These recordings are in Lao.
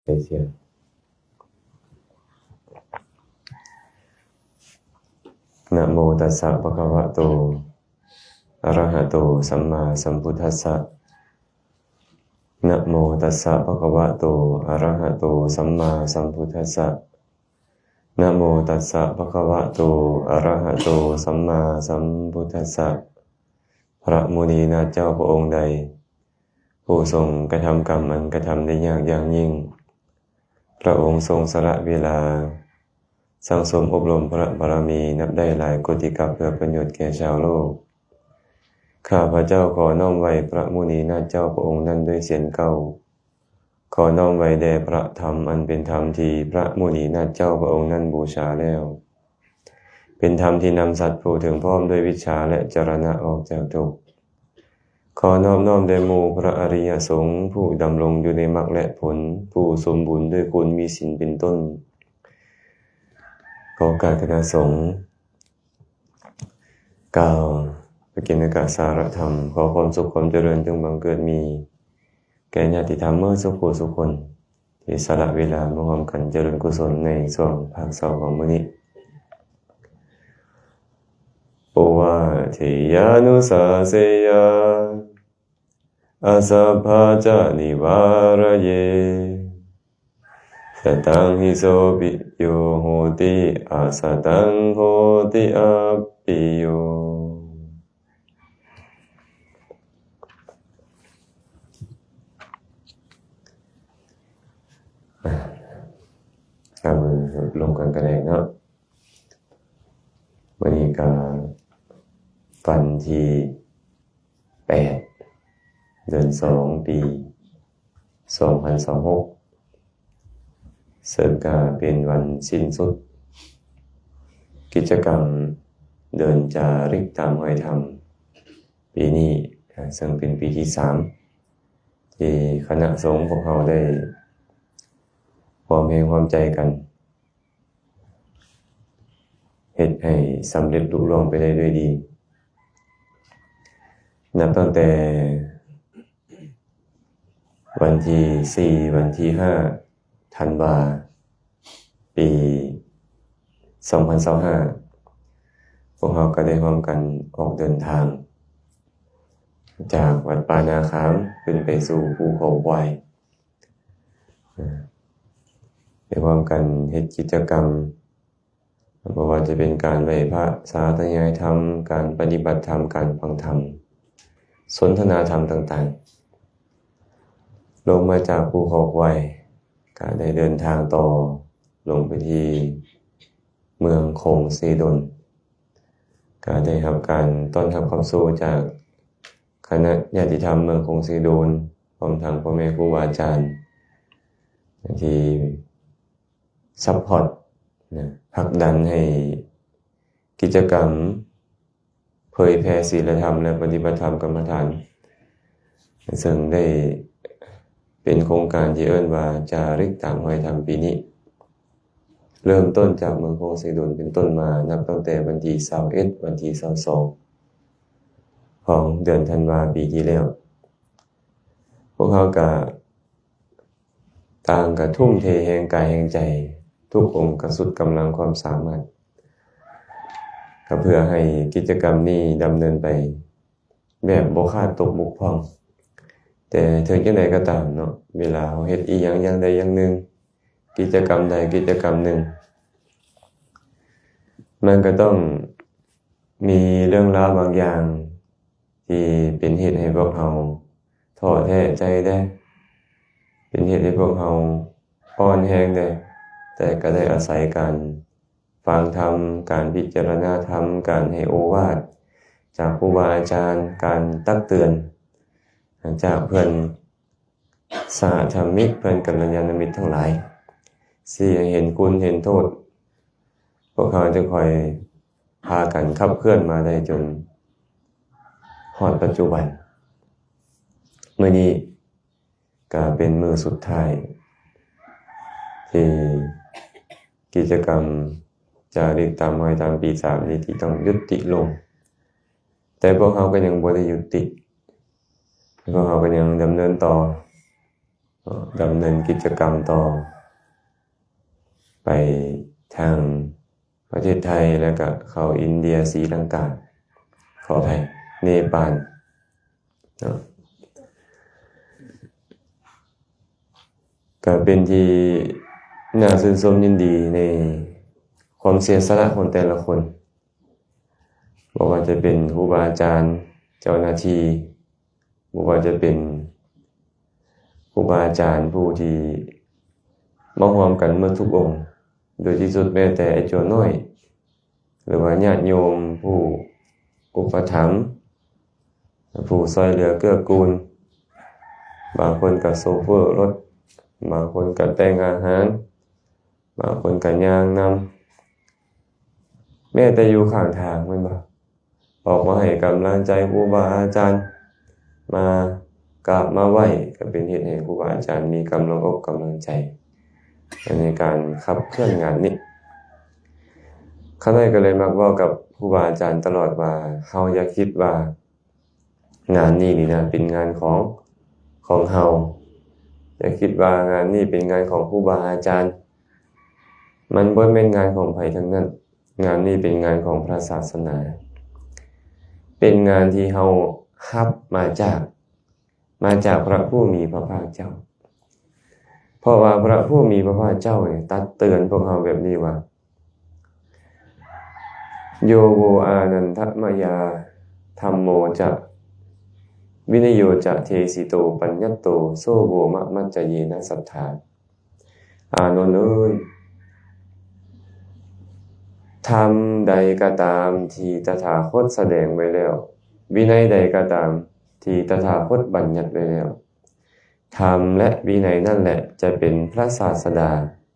ເສຍ. ນະໂມຕັດສະ ພະຄະວະໂຕ ອະຣະຫະໂຕ ສຳມາສຳພຸດທັດສະ. ນະໂມຕັດສະ ພະຄະວະໂຕ ອະຣະຫະໂຕ ສຳມາສຳພຸດທັດສະ. ນະໂມຕັດສະ ພະຄະວະໂຕ ອະຣະຫະໂຕ ສຳມາສຳພຸດທັດສະ. ພະມຸນີນາດເຈົ້າພະອົງໃດ ຜູ້ຊົງກະທຳກຳອັນກະທຳໄດ້ຍາກຢ່າງຍິ່ງ, ພະອົງຊົງສະຫຼະເວລາ ສັ່ງສົມອົບຮົມພະບາລະມີນັບໄດ້ຫຼາຍໂກຕິກັບເພື່ອປະໂຫຍດແກ່ຊາວໂລກ. ຂ້າພະເຈົ້າຂໍນ້ອມໄຫວ້ພະມຸນີນາດເຈົ້າພະອົງນັ້ນດ້ວຍສຽງເກົ້າ. ຂໍນ້ອມໄຫວ້ແດ່ພະທຳອັນເປັນທຳທີ່ພະມຸນີນາດເຈົ້າພະອົງນັ້ນບູຊາແລ້ວ, ເປັນທຳທີ່ນຳສັດຜູ້ເຖິງພ້ອມດ້ວຍວິດຊາ ແລະ ຈະລະນະອອກຈາກທຸກ. ຂໍນອບນ້ອມແດ່ໝູ່ພະອະລິຍະສົງ ຜູ້ດຳລົງຢູ່ໃນມັກ ແລະ ຜົນ, ຜູ້ສົມບູນດ້ວຍຄຸນມີສິນເປັນຕົ້ນ. ຂໍໂອກາດຄະນະສົງ ກ່າວປະກິນນະກະສາລະທຳ. ຂໍຄວາມສຸກຄວາມຈະເລີນຈົ່ງບັງເກີດມີແກ່ຍາດຕິທຳເໝິດສູ່ຜູ້ສູ່ຄົນ ທີ່ສະຫຼະເວລາມາຮ່ວມກັນຈະເລີນກຸສົນໃນຊ່ວງພາກເຊົ້າຂອງມື້ນີ້. ໂອວາເທຍານຸສາເສຍາ ອະສັບພະຈະນິວາຣະເຍ ສະຕັງຫິໂສປິໂຍໂຫຕິ ອະສະຕັງໂຫຕິອັບປິໂຍ. ເອົາມືລົງກັນກະໄດ້ເນາະ. ມື້ນີ້ກະວັນທີແປດ ເດືອນສອງ ປີສອງພັນຊາວຫົກ ເຊິ່ງກະເປັນວັນສິ້ນສຸດກິດຈະກຳເດີນຈາລິກຕາມຮອຍທຳປີນີ້, ເຊິ່ງເປັນປີທີສາມ ທີ່ຄະນະສົງພວກເຮົາໄດ້ຮ່ວມແຮງຮ່ວມໃຈກັນ ເຮັດໃຫ້ສຳເລັດລຸລ່ວງໄປໄດ້ດ້ວຍດີ. ນັບຕັ້ງແຕ່ວັນທີສີ່ ວັນທີຫ້າ ທັນວາ ປີສອງພັນຊາວຫ້າ ພວກເຮົາກໍໄດ້ຮ່ວມກັນອອກເດີນທາງ ຈາກວັດປ່ານາຄາມ ຂຶ້ນໄປສູ່ພູເຂົາຄວາຍ. ໄດ້ຮ່ວມກັນເຮັດກິດຈະກຳ ບໍ່ວ່າຈະເປັນການໄຫວ້ພະ, ສາທະຍາຍທຳ, ການປະຕິບັດທຳ, ການຟັງທຳ, ສົນທະນາທຳຕ່າງໆ. ລົງມາຈາກພູເຂົາຄວາຍ ກະໄດ້ເດີນທາງຕໍ່ລົງໄປທີ່ເມືອງຄົງເຊດົນ, ກະໄດ້ຮັບການຕ້ອນຮັບຂັບໂຊຈາກຄະນະຍາດຕິທຳເມືອງຄົງເຊໂດນ ພ້ອມທັງພໍ່ແມ່ຄູບາອາຈານ ທີ່ຊັບພອດນະ ຜັກດັນໃຫ້ກິດຈະກຳເຜີຍແຜ່ສີລະທຳ ແລະ ປະຕິບັດທຳກຳມະຖານ ເຊິ່ງໄດ້ເປັນໂຄງການທີ່ເອີ້ນວ່າຈາລິກຕາມຮອຍທຳປີນີ້ ເລີ່ມຕົ້ນຈາກເມືອງຄົງເຊໂດນເປັນຕົ້ນມາ ນັບຕັ້ງແຕ່ວັນທີຊາວເອັດ ວັນທີຊາວສອງ ຂອງເດືອນທັນວາປີທີ່ແລ້ວ. ພວກເຮົາກະຕ່າງກະທຸ່ມເທແຮງກາຍແຮງໃຈ ທຸກອົງກະສຸດກຳລັງຄວາມສາມາດ ກະເພື່ອໃຫ້ກິດຈະກຳນີ້ດຳເນີນໄປ ແບບບໍ່ຂາດຕົກບົກຜ່ອງ. ແຕ່ເຖິງຈັ່ງໃດກໍຕາມເນາະ, ເວລາເຮົາເຮັດອີ່ຫຍັງຢ່າງໃດຢ່າງໜຶ່ງ, ກິດຈະກຳໃດກິດຈະກຳໜຶ່ງ, ມັນກໍຕ້ອງມີເລື່ອງລາວບາງຢ່າງທີ່ເປັນເຫດໃຫ້ພວກເຮົາທໍ້ແທ້ໃຈແດ່, ເປັນເຫດໃຫ້ພວກເຮົາອ່ອນແຮງແດ່, ແຕ່ກໍໄດ້ອາໄສການ ຟັງທຳ, ການພິຈາລະນາທຳ, ການໃຫ້ໂອວາດຈາກຄູບາອາຈານ, ການຕັກເຕືອນຈາກເພື່ອນສະຫະທຳມິກ, ເພື່ອນກັນລະຍານະມິດທັງຫຼາຍ, ຊີ້ໃຫ້ເຫັນຄຸນເຫັນໂທດ, ພວກເຮົາຈຶ່ງຄ່ອຍພາກັນຂັບເຄື່ອນມາໄດ້ຈົນຮອດປັດຈຸບັນ. ມື້ນີ້ ກະເປັນມື້ສຸດທ້າຍທີ່ກິດຈະກຳຈາລິກຕາມຮອຍຕາມປີສາມນີ້ທີ່ຕ້ອງຍຸຕິລົງ, ແຕ່ພວກເຮົາກໍຍັງບໍ່ໄດ້ຍຸຕິ, ພວກເຮົາກໍຍັງດຳເນີນຕໍ່ ດຳເນີນກິດຈະກຳຕໍ່ໄປທາງປະເທດໄທ ແລ້ວກະເຂົ້າອິນເດຍ ສີລັງກາ ຂໍອະໄພ ເນປານເນາະ. ກະເປັນທີ່ໜ້າຊື່ນຊົມຍິນດີໃນຄວາມເສຍສະຫຼະຂອງແຕ່ລະຄົນ ບໍ່ວ່າຈະເປັນຄູບາອາຈານ, ເຈົ້າໜ້າທີ່, ບໍ່ວ່າຈະເປັນຄູບາອາຈານຜູ້ທີ່ມາຮ່ວມກັນໝົດທຸກອົງ, ໂດຍທີ່ສຸດແມ້ແຕ່ໄອ້ຈົວນ້ອຍ ຫຼືວ່າຍາດໂຍມຜູ້ອຸປະຖຳ, ຜູ້ຊ່ວຍເຫຼືອເກື້ອກູນ, ບາງຄົນກໍໂຊເຟີລົດ, ບາງຄົນກໍແຕ່ງອາຫານ, ບາງຄົນກໍຍ່າງນຳ, ແມ້ແຕ່ຢູ່ຂ້າງທາງແມ່ນບໍ່? ອອກມາໃຫ້ກຳລັງໃຈຄູບາອາຈານ, ມາກາບມາໄຫວ້ ກໍເປັນເຮັດໃຫ້ຄູບາອາຈານມີກຳລັງອົກກຳລັງໃຈໃນການຂັບເຄື່ອນງານນີ້. ຂ້ານ້ອຍກໍເລີຍມັກເວົ້າກັບຄູບາອາຈານຕະຫຼອດວ່າ ເຮົາຢ່າຄິດວ່າ ງານນີ້ນີ້ນະ ເປັນງານຂອງ ຂອງເຮົາ. ຢ່າຄິດວ່າງານນີ້ເປັນງານຂອງຄູບາອາຈານ. ມັນບໍ່ແມ່ນງານຂອງໃຜທັງນັ້ນ. ງານນີ້ເປັນງານຂອງພະສາສະໜາ. ເປັນງານທີ່ເຮົາຮັບມາຈາກ ມາຈາກພະຜູ້ມີພະພາກເຈົ້າ. ເພາະວ່າພະຜູ້ມີພະພາກເຈົ້ານີ້ຕັກເຕືອນພວກເຮົາແບບນີ້ວ່າ ໂຍໂວອານັນທະມະຍາ ທຳໂມຈະ ວິນະໂຍຈະ ເທສິໂຕ ປັນຍັດໂຕ ໂສໂວມະ ມັດຈະເຍນະ ສັດຖາ. ອານົນເອີຍ, ທຳໃດກໍຕາມທີ່ຕະຖາຄົດສະແດງໄວ້ແລ້ວ, ວິໄນໃດກໍຕາມທີ່ຕະຖາຄົດບັນຍັດໄວ້ແລ້ວ, ທຳ ແລະ ວິໄນນັ້ນແຫຼະຈະເປັນພະສາສະດາ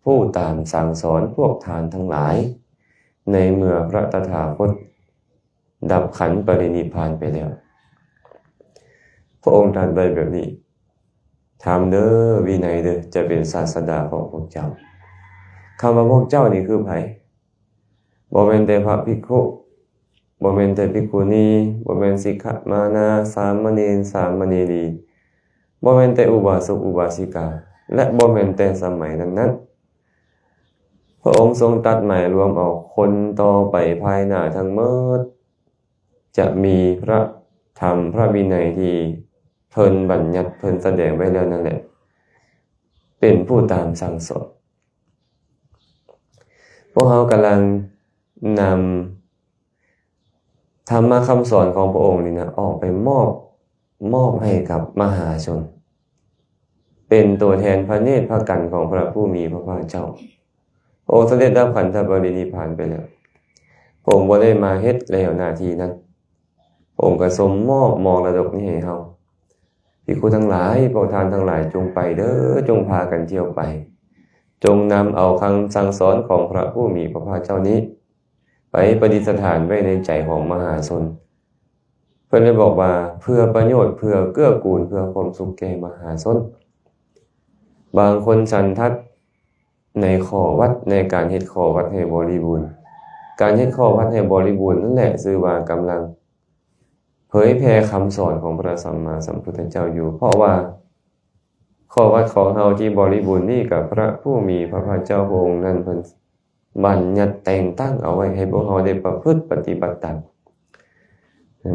ຜູ້ຕາມສັ່ງສອນພວກທ່ານທັງຫຼາຍ ໃນເມື່ອພະຕະຖາຄົດດັບຂັນປະລິນິບພານໄປແລ້ວ. ພະອົງຕັດໄວ້ແບບນີ້, ທຳເດີ, ວິໄນເດີ, ຈະເປັນສາສະດາຂອງພວກເຈົ້າ. ຄຳວ່າພວກເຈົ້ານີ້ຄືໃຜ? ບໍ່ແມ່ນແຕ່ພະພິກຂຸ, ບໍ່ແມ່ນແຕ່ພິກຂຸນີ, ບໍ່ແມ່ນສິກຂະມານາ, ສາມະເນນ, ສາມະເນລີ, ບໍ່ແມ່ນແຕ່ອຸບາສົກອຸບາສິກາ ແລະ ບໍ່ແມ່ນແຕ່ສະໄໝນັ້ນໆ. ພະອົງຊົງຕັດໝາຍລວມເອົາຄົນຕໍ່ໄປພາຍໜ້າທັງໝົດ ຈະມີພະທຳພະວິໄນທີ່ເພິ່ນບັນຍັດ ເພິ່ນສະແດງໄວ້ແລ້ວນັ້ນແຫຼະ ເປັນຜູ້ຕາມສັ່ງສອນ. ພວກເຮົາກຳລັງນຳທຳມະຄຳສອນຂອງພະອົງນີ້ນະ ອອກໄປມອບ ມອບໃຫ້ກັບມະຫາຊົນ ເປັນຕົວແທນພະເນດພະກັນຂອງພະຜູ້ມີພະພາກເຈົ້າ. ພະອົງສະເດັດດັບຂັນທະປະລິນິບພານໄປແລ້ວ. ພະອົງບໍ່ໄດ້ມາເຮັດແລ້ວໜ້າທີ່ນັ້ນ. ພະອົງກໍຊົງມອບມໍລະດົກນີ້ໃຫ້ເຮົາ. ພິກຂຸທັງຫຼາຍ, ພວກທ່ານທັງຫຼາຍ, ຈົ່ງໄປເດີ, ຈົ່ງພາກັນທ່ຽວໄປ. ຈົ່ງນຳເອົາຄຳສັ່ງສອນຂອງພະຜູ້ມີພະພາກເຈົ້ານີ້ ໄປປະດິດສະຖານໄວ້ໃນໃຈຂອງມະຫາຊົນ. ເພິ່ນໄດ້ບອກວ່າ ເພື່ອປະໂຫຍດ, ເພື່ອເກື້ອກູນ, ເພື່ອຄວາມສຸກແກ່ມະຫາຊົນ. ບາງຄົນສັນທັດໃນຂໍ້ວັດ, ໃນການເຮັດຂໍ້ວັດໃຫ້ບໍລິບູນ. ການເຮັດຂໍ້ວັດໃຫ້ບໍລິບູນນັ້ນແຫຼະ ຊື່ວ່າກຳລັງເຜີຍແຜ່ຄຳສອນຂອງພະສຳມາສຳພຸດທະເຈົ້າຢູ່. ເພາະວ່າຂໍ້ວັດຂອງເຮົາທີ່ບໍລິບູນນີ້ ກໍພະຜູ້ມີພະພາກເຈົ້າພະອົງນັ້ນເພິ່ນ ບັນຍັດແຕ່ງຕັ້ງເອົາໄວ້ໃຫ້ພວກເຮົາໄດ້ປະພຶດປະຕິບັດຕາມ.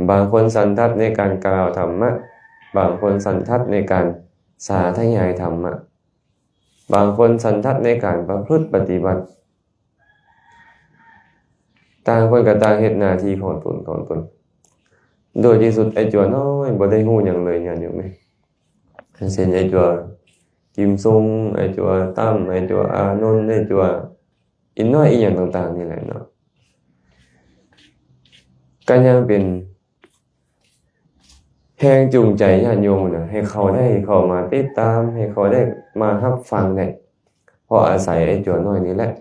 ບາງຄົນສັນທັດໃນການກ່າວທຳມະ, ບາງຄົນສັນທັດໃນການສາທະຍາຍທຳມະ, ບາງຄົນສັນທັດໃນການປະພຶດປະຕິບັດ. ຕ່າງຄົນກໍຕ່າງເຮັດໜ້າທີ່ຂອງຕົນ, ຂອງຕົນ. ໂດຍທີ່ສຸດ ໄອ້ຈົວນ້ອຍບໍ່ໄດ້ຮູ້ຫຍັງເລີຍ, ຍາດໂຍມເອີຍ. ເຊັ່ນ ໄອ້ຈົວກິມຊຸງ, ໄອ້ຈົວຕັ້ມ, ໄອ້ຈົວອານົນ, ໄອ້ຈົວ ອີກໜ້ອຍອີ່ຫຍັງຕ່າງໆນີ້ແຫຼະເນາະ ກໍຍັງເປັນແຮງຈູງໃຈຍາດໂຍມນະ ໃຫ້ເຂົາໄດ້ເຂົ້າມາຕິດຕາມ, ໃຫ້ເຂົາໄດ້ມາຮັບຟັງໄດ້ ເພາະອາໄສໄອ້ຈົວນ້ອຍນີ້ແຫຼະ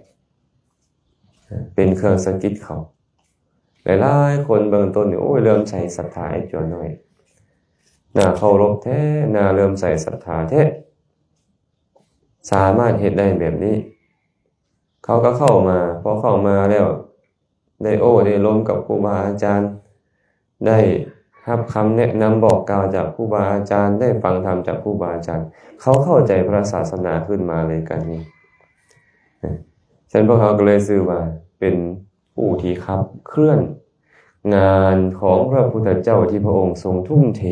ເປັນເຄື່ອງສະກິດເຂົາ. ຫຼາຍໆຄົນເບື້ອງຕົ້ນນີ້ ໂອ້ຍ ເຫຼື້ອມໃສສັດທາໄອ້ຈົວນ້ອຍ, ໜ້າເຄົາລົບແທ້, ໜ້າເຫຼື້ອມໃສສັດທາແທ້, ສາມາດເຮັດໄດ້ແບບນີ້. ເຂົາກໍເຂົ້າມາ, ພໍເຂົ້າມາແລ້ວ ໄດ້ໂອ້ໄດ້ລົມກັບຄູບາອາຈານ, ໄດ້ ຮັບຄຳແນະນຳບອກກ່າວຈາກຄູບາອາຈານ, ໄດ້ຟັງທຳຈາກຄູບາອາຈານ, ເຂົາເຂົ້າໃຈພະສາສະໜາຂຶ້ນມາເລີຍກັນນີ້. ເອີ ສະນັ້ນພວກເຮົາກໍເລີຍຊື່ວ່າເປັນຜູ້ທີ່ຂັບເຄື່ອນງານຂອງພະພຸດທະເຈົ້າ ທີ່ພະອົງຊົງທຸ່ມເທ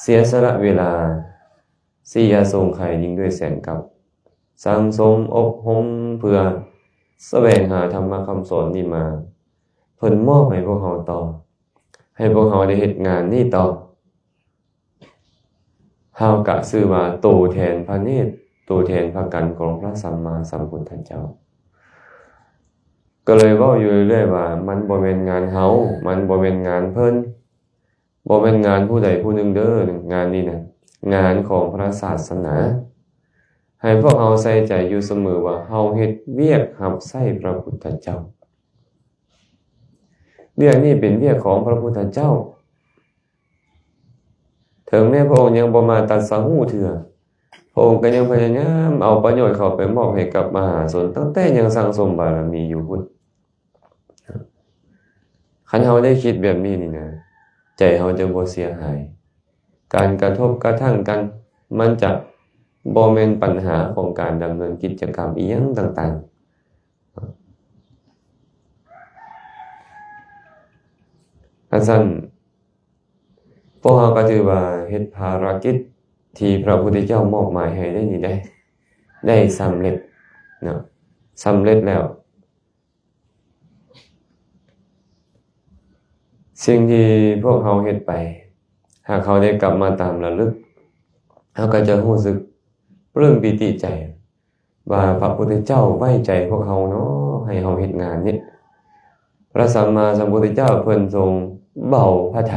ເສຍສະຫຼະເວລາ ສີ່ອະສົງໄຂຍິ່ງດ້ວຍແສນກັບ ສັ່ງສົມອົບຮົມເພື່ອສະແຫວງຫາທຳມະຄຳສອນນີ້ມາ, ເພິ່ນມອບໃຫ້ພວກເຮົາຕໍ່ ໃຫ້ພວກເຮົາໄດ້ເຮັດງານນີ້ຕໍ່. ເຮົາກະຊື່ວ່າໂຕແທນພະເນດ ໂຕແທນພະກັນຂອງພະສຳມາສຳພຸດທະເຈົ້າ. ກໍເລີຍເວົ້າຢູ່ເລື້ອຍໆວ່າ ມັນບໍ່ແມ່ນງານເຮົາ ມັນບໍ່ແມ່ນງານເພິ່ນ ບໍ່ແມ່ນງານຜູ້ໃດຜູ້ໜຶ່ງເດີ້ ງານນີ້ນະ ງານຂອງພະສາສະໜາ. ໃຫ້ພວກເຮົາໃສ່ໃຈຢູ່ສະເໝີວ່າ ເຮົາເຮັດວຽກຮັບໃຊ້ພະພຸດທະເຈົ້າ. ວຽກນີ້ເປັນວຽກຂອງພະພຸດທະເຈົ້າ. ເຖິງແມ້ພະອົງຍັງບໍ່ມາຕັດສະຮູ້ເທື່ອ, ພະອົງກໍຍັງພະຍາຍາມເອົາປະໂຫຍດເຂົ້າໄປມອບໃຫ້ກັບມະຫາຊົນ ຕັ້ງແຕ່ຍັງສັ່ງສົມບາລະມີຢູ່ພຸ້ນ. ຄັນເຮົາໄດ້ຄິດແບບນີ້ນີ້ນະ, ໃຈເຮົາຈະບໍ່ເສຍຫາຍ. ການກະທົບກະທັ່ງກັນ ມັນຈະບໍ່ແມ່ນບັນຫາຂອງການດຳເນີນກິດຈະກຳອີ່ຫຍັງຕ່າງໆ. ຄັນຊັ້ນ ພວກເຮົາກໍຖືວ່າເຮັດພາລະກິດທີ່ພະພຸດທະເຈົ້າມອບໝາຍໃຫ້ໄດ້ນີ້ໄດ້ ໄດ້ສຳເລັດເນາະ, ສຳເລັດແລ້ວ. ສິ່ງທີ່ພວກເຮົາເຮັດໄປ ຫາກເຮົາໄດ້ກັບມາຕາມລະລຶກ, ເຮົາກໍຈະຮູ້ສຶກປຶ້ມປີຕິໃຈ ວ່າພະພຸດທະເຈົ້າໄວ້ໃຈພວກເຮົາເນາະ ໃຫ້ເຮົາເຮັດງານນີ້. ພະສຳມາສຳພຸດທະເຈົ້າເພິ່ນຊົງເບົາພະໄທ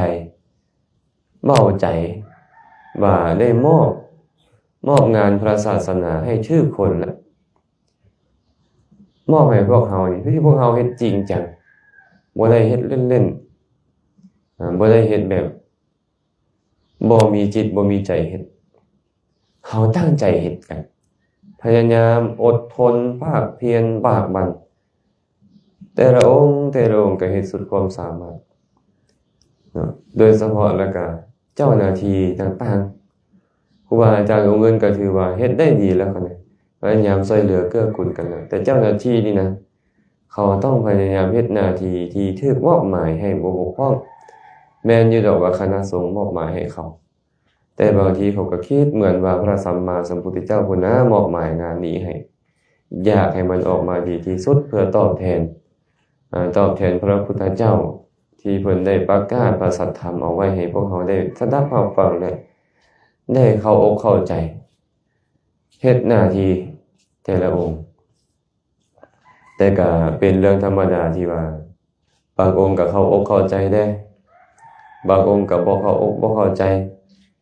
ເບົາໃຈ ວ່າໄດ້ມອບ ມອບງານພະສາສະໜາໃຫ້ຖືກຄົນລະ ມອບໃຫ້ພວກເຮົານີ້ ທີ່ພວກເຮົາເຮັດຈິງຈັງ ບໍ່ໄດ້ເຮັດເລ່ນໆ ອາ ບໍ່ໄດ້ເຮັດແບບ ບໍ່ມີຈິດບໍ່ມີໃຈເຮັດ. ເຮົາຕັ້ງໃຈເຮັດກັນ ພະຍາຍາມອົດທົນ ພາກພຽນ ບາກບັ່ນ ແຕ່ລະອົງ ແຕ່ລະອົງກໍເຮັດສຸດຄວາມສາມາດເນາະ. ໂດຍສະເພາະແລ້ວກໍເຈົ້າໜ້າທີ່ຕ່າງໆ ຄູບາອາຈານອົງອື່ນກໍຖືວ່າເຮັດໄດ້ດີແລ້ວ ພະຍາຍາມຊ່ວຍເຫຼືອເກື້ອກູນກັນແລ້ວ, ແຕ່ເຈົ້າໜ້າທີ່ນີ້ນະ ເຂົາຕ້ອງພະຍາຍາມເຮັດໜ້າທີ່ທີ່ຖືກມອບໝາຍໃຫ້ບໍ່ບົກຜ່ອງ. ແມ່ນຢູ່ດອກວ່າຄະນະສົງມອບໝາຍໃຫ້ເຂົາ, ແຕ່ບາງທີເຂົາກໍຄິດເໝືອນວ່າພະສຳມາສຳພຸດທະເຈົ້າພຸ້ນນະມອບໝາຍງານນີ້ໃຫ້, ຢາກໃຫ້ມັນອອກມາດີທີ່ສຸດເພື່ອຕອບແທນ, ອາ, ຕອບແທນພະພຸດທະເຈົ້າທີ່ເພິ່ນໄດ້ປະກາດພະສັດທຳເອົາໄວ້ໃຫ້ພວກເຮົາໄດ້ສະດັບຮັບຟັງ ແລະ ໄດ້ເຂົ້າອົກເຂົ້າໃຈ ເຮັດໜ້າທີ່ແຕ່ລະອົງ. ແຕ່ກໍເປັນເລື່ອງທຳມະດາທີ່ວ່າ ບາງອົງກໍເຂົ້າອົກເຂົ້າໃຈແດ່, ບາງອົງກໍບໍ່ເຂົ້າອົກບໍ່ເຂົ້າໃຈ.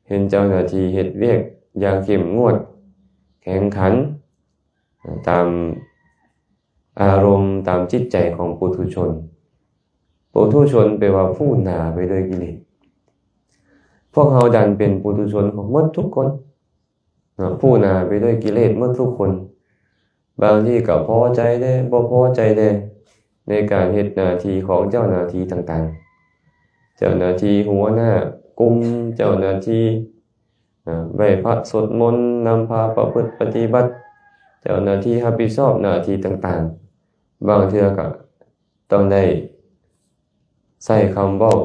ເຫັນເຈົ້າໜ້າທີ່ເຮັດວຽກຢ່າງເຂັ້ມງວດ, ແຂງຂັນ, ຕາມອາລົມ, ຕາມຈິດໃຈຂອງປຸຖຸຊົນ. ປຸຖຸຊົນແປວ່າຜູ້ໜາໄປດ້ວຍກິເລດ. ພວກເຮົາດັນເປັນປຸຖຸຊົນໝົດທຸກຄົນ. ເນາະ, ຜູ້ໜາໄປດ້ວຍກິເລດໝົດທຸກຄົນ. ບາງທີກໍພໍໃຈແດ່ ບໍ່ພໍໃຈແດ່ ໃນການເຮັດໜ້າທີ່ຂອງເຈົ້າໜ້າທີ່ຕ່າງໆ, ເຈົ້າໜ້າທີ່ຫົວໜ້າກຸ່ມ, ເຈົ້າໜ້າທີ່ ອາ ໄຫວ້ພະສວດມົນ, ນຳພາປະພຶດປະຕິບັດ, ເຈົ້າໜ້າທີ່ຮັບຜິດຊອບໜ້າທີ່ຕ່າງໆ. ບາງເທື່ອກໍ ຕ້ອງໄດ້ໃຊ້ຄຳເວົ້າ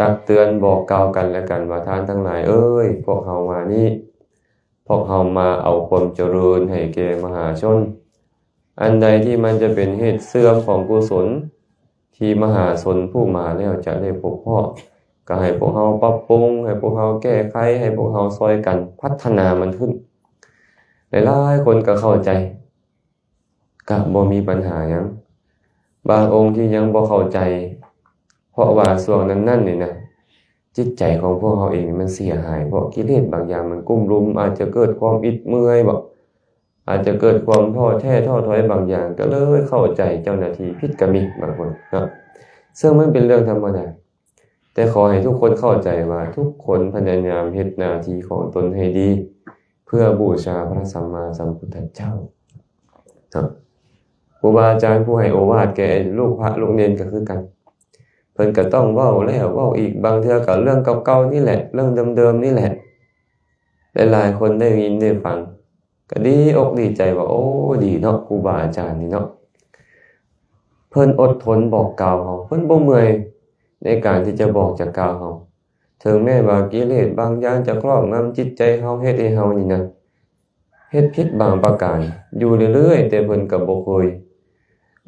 ຕັກເຕືອນບອກກ່າວກັນແລະກັນວ່າ ທ່ານທັງຫຼາຍເອີຍ, ພວກເຮົາມານີ້ ພວກເຮົາມາເອົາຄວາມຈະເລີນໃຫ້ແກ່ມະຫາຊົນ. ອັນໃດທີ່ມັນຈະເປັນເຫດເສື່ອມຂອງກຸສົນທີ່ມະຫາຊົນຜູ້ມາແລ້ວຈະໄດ້ພົບພໍ້, ກໍໃຫ້ພວກເຮົາປັບປຸງ, ໃຫ້ພວກເຮົາແກ້ໄຂ, ໃຫ້ພວກເຮົາຊ່ອຍກັນພັດທະນາມັນຂຶ້ນ. ຫຼາຍໆຄົນກໍເຂົ້າໃຈ ກະບໍ່ມີບັນຫາຫຍັງ. ບາງອົງທີ່ຍັງບໍ່ເຂົ້າໃຈ ເພາະວ່າຊ່ວງນັ້ນໆນີ້ນະ ຈິດໃຈຂອງພວກເຮົາເອງມັນເສຍຫາຍ ເພາະກິເລດບາງຢ່າງມັນກຸ້ມລຸມ, ອາດຈະເກີດຄວາມອິດເມື່ອຍບໍ, ອາດຈະເກີດຄວາມທໍ້ແທ້ທໍ້ຖອຍບາງຢ່າງ, ກໍເລີຍເຂົ້າໃຈເຈົ້າໜ້າທີ່ຜິດກໍມີບາງຄົນເນາະ, ເຊິ່ງມັນເປັນເລື່ອງທຳມະດາ. ແຕ່ຂໍໃຫ້ທຸກຄົນເຂົ້າໃຈວ່າ ທຸກຄົນພະຍາຍາມເຮັດໜ້າທີ່ຂອງຕົນໃຫ້ດີ ເພື່ອບູຊາພະສຳມາສຳພຸດທະເຈົ້າເນາະ. ຄູບາອາຈານຜູ້ໃຫ້ໂອວາດແກ່ລູກພະລູກເນນກໍຄືກັນ, ເພິ່ນກໍຕ້ອງເວົ້າແລ້ວເວົ້າອີກ, ບາງເທື່ອກໍເລື່ອງເກົ່າໆນີ້ແຫຼະ, ເລື່ອງເດີມໆນີ້ແຫຼະ. ຫຼາຍໆຄົນໄດ້ຍິນໄດ້ຟັງ ກໍດີອົກດີໃຈວ່າ ໂອ້ ດີເນາະ ຄູບາອາຈານນີ້ເນາະ, ເພິ່ນອົດທົນບອກກ່າວເຮົາ, ເພິ່ນບໍ່ເມື່ອຍໃນການທີ່ຈະບອກຈະກ່າວເຮົາ. ເຖິງແມ່ນວ່າກິເລດບາງຢ່າງຈະຄອບງຳຈິດໃຈເຮົາ, ເຮັດໃຫ້ເຮົານີ້ນະ ເຮັດຜິດບາງປະການຢູ່ເລື້ອຍໆ, ແຕ່ເພິ່ນກໍບໍ່ເຄີຍ,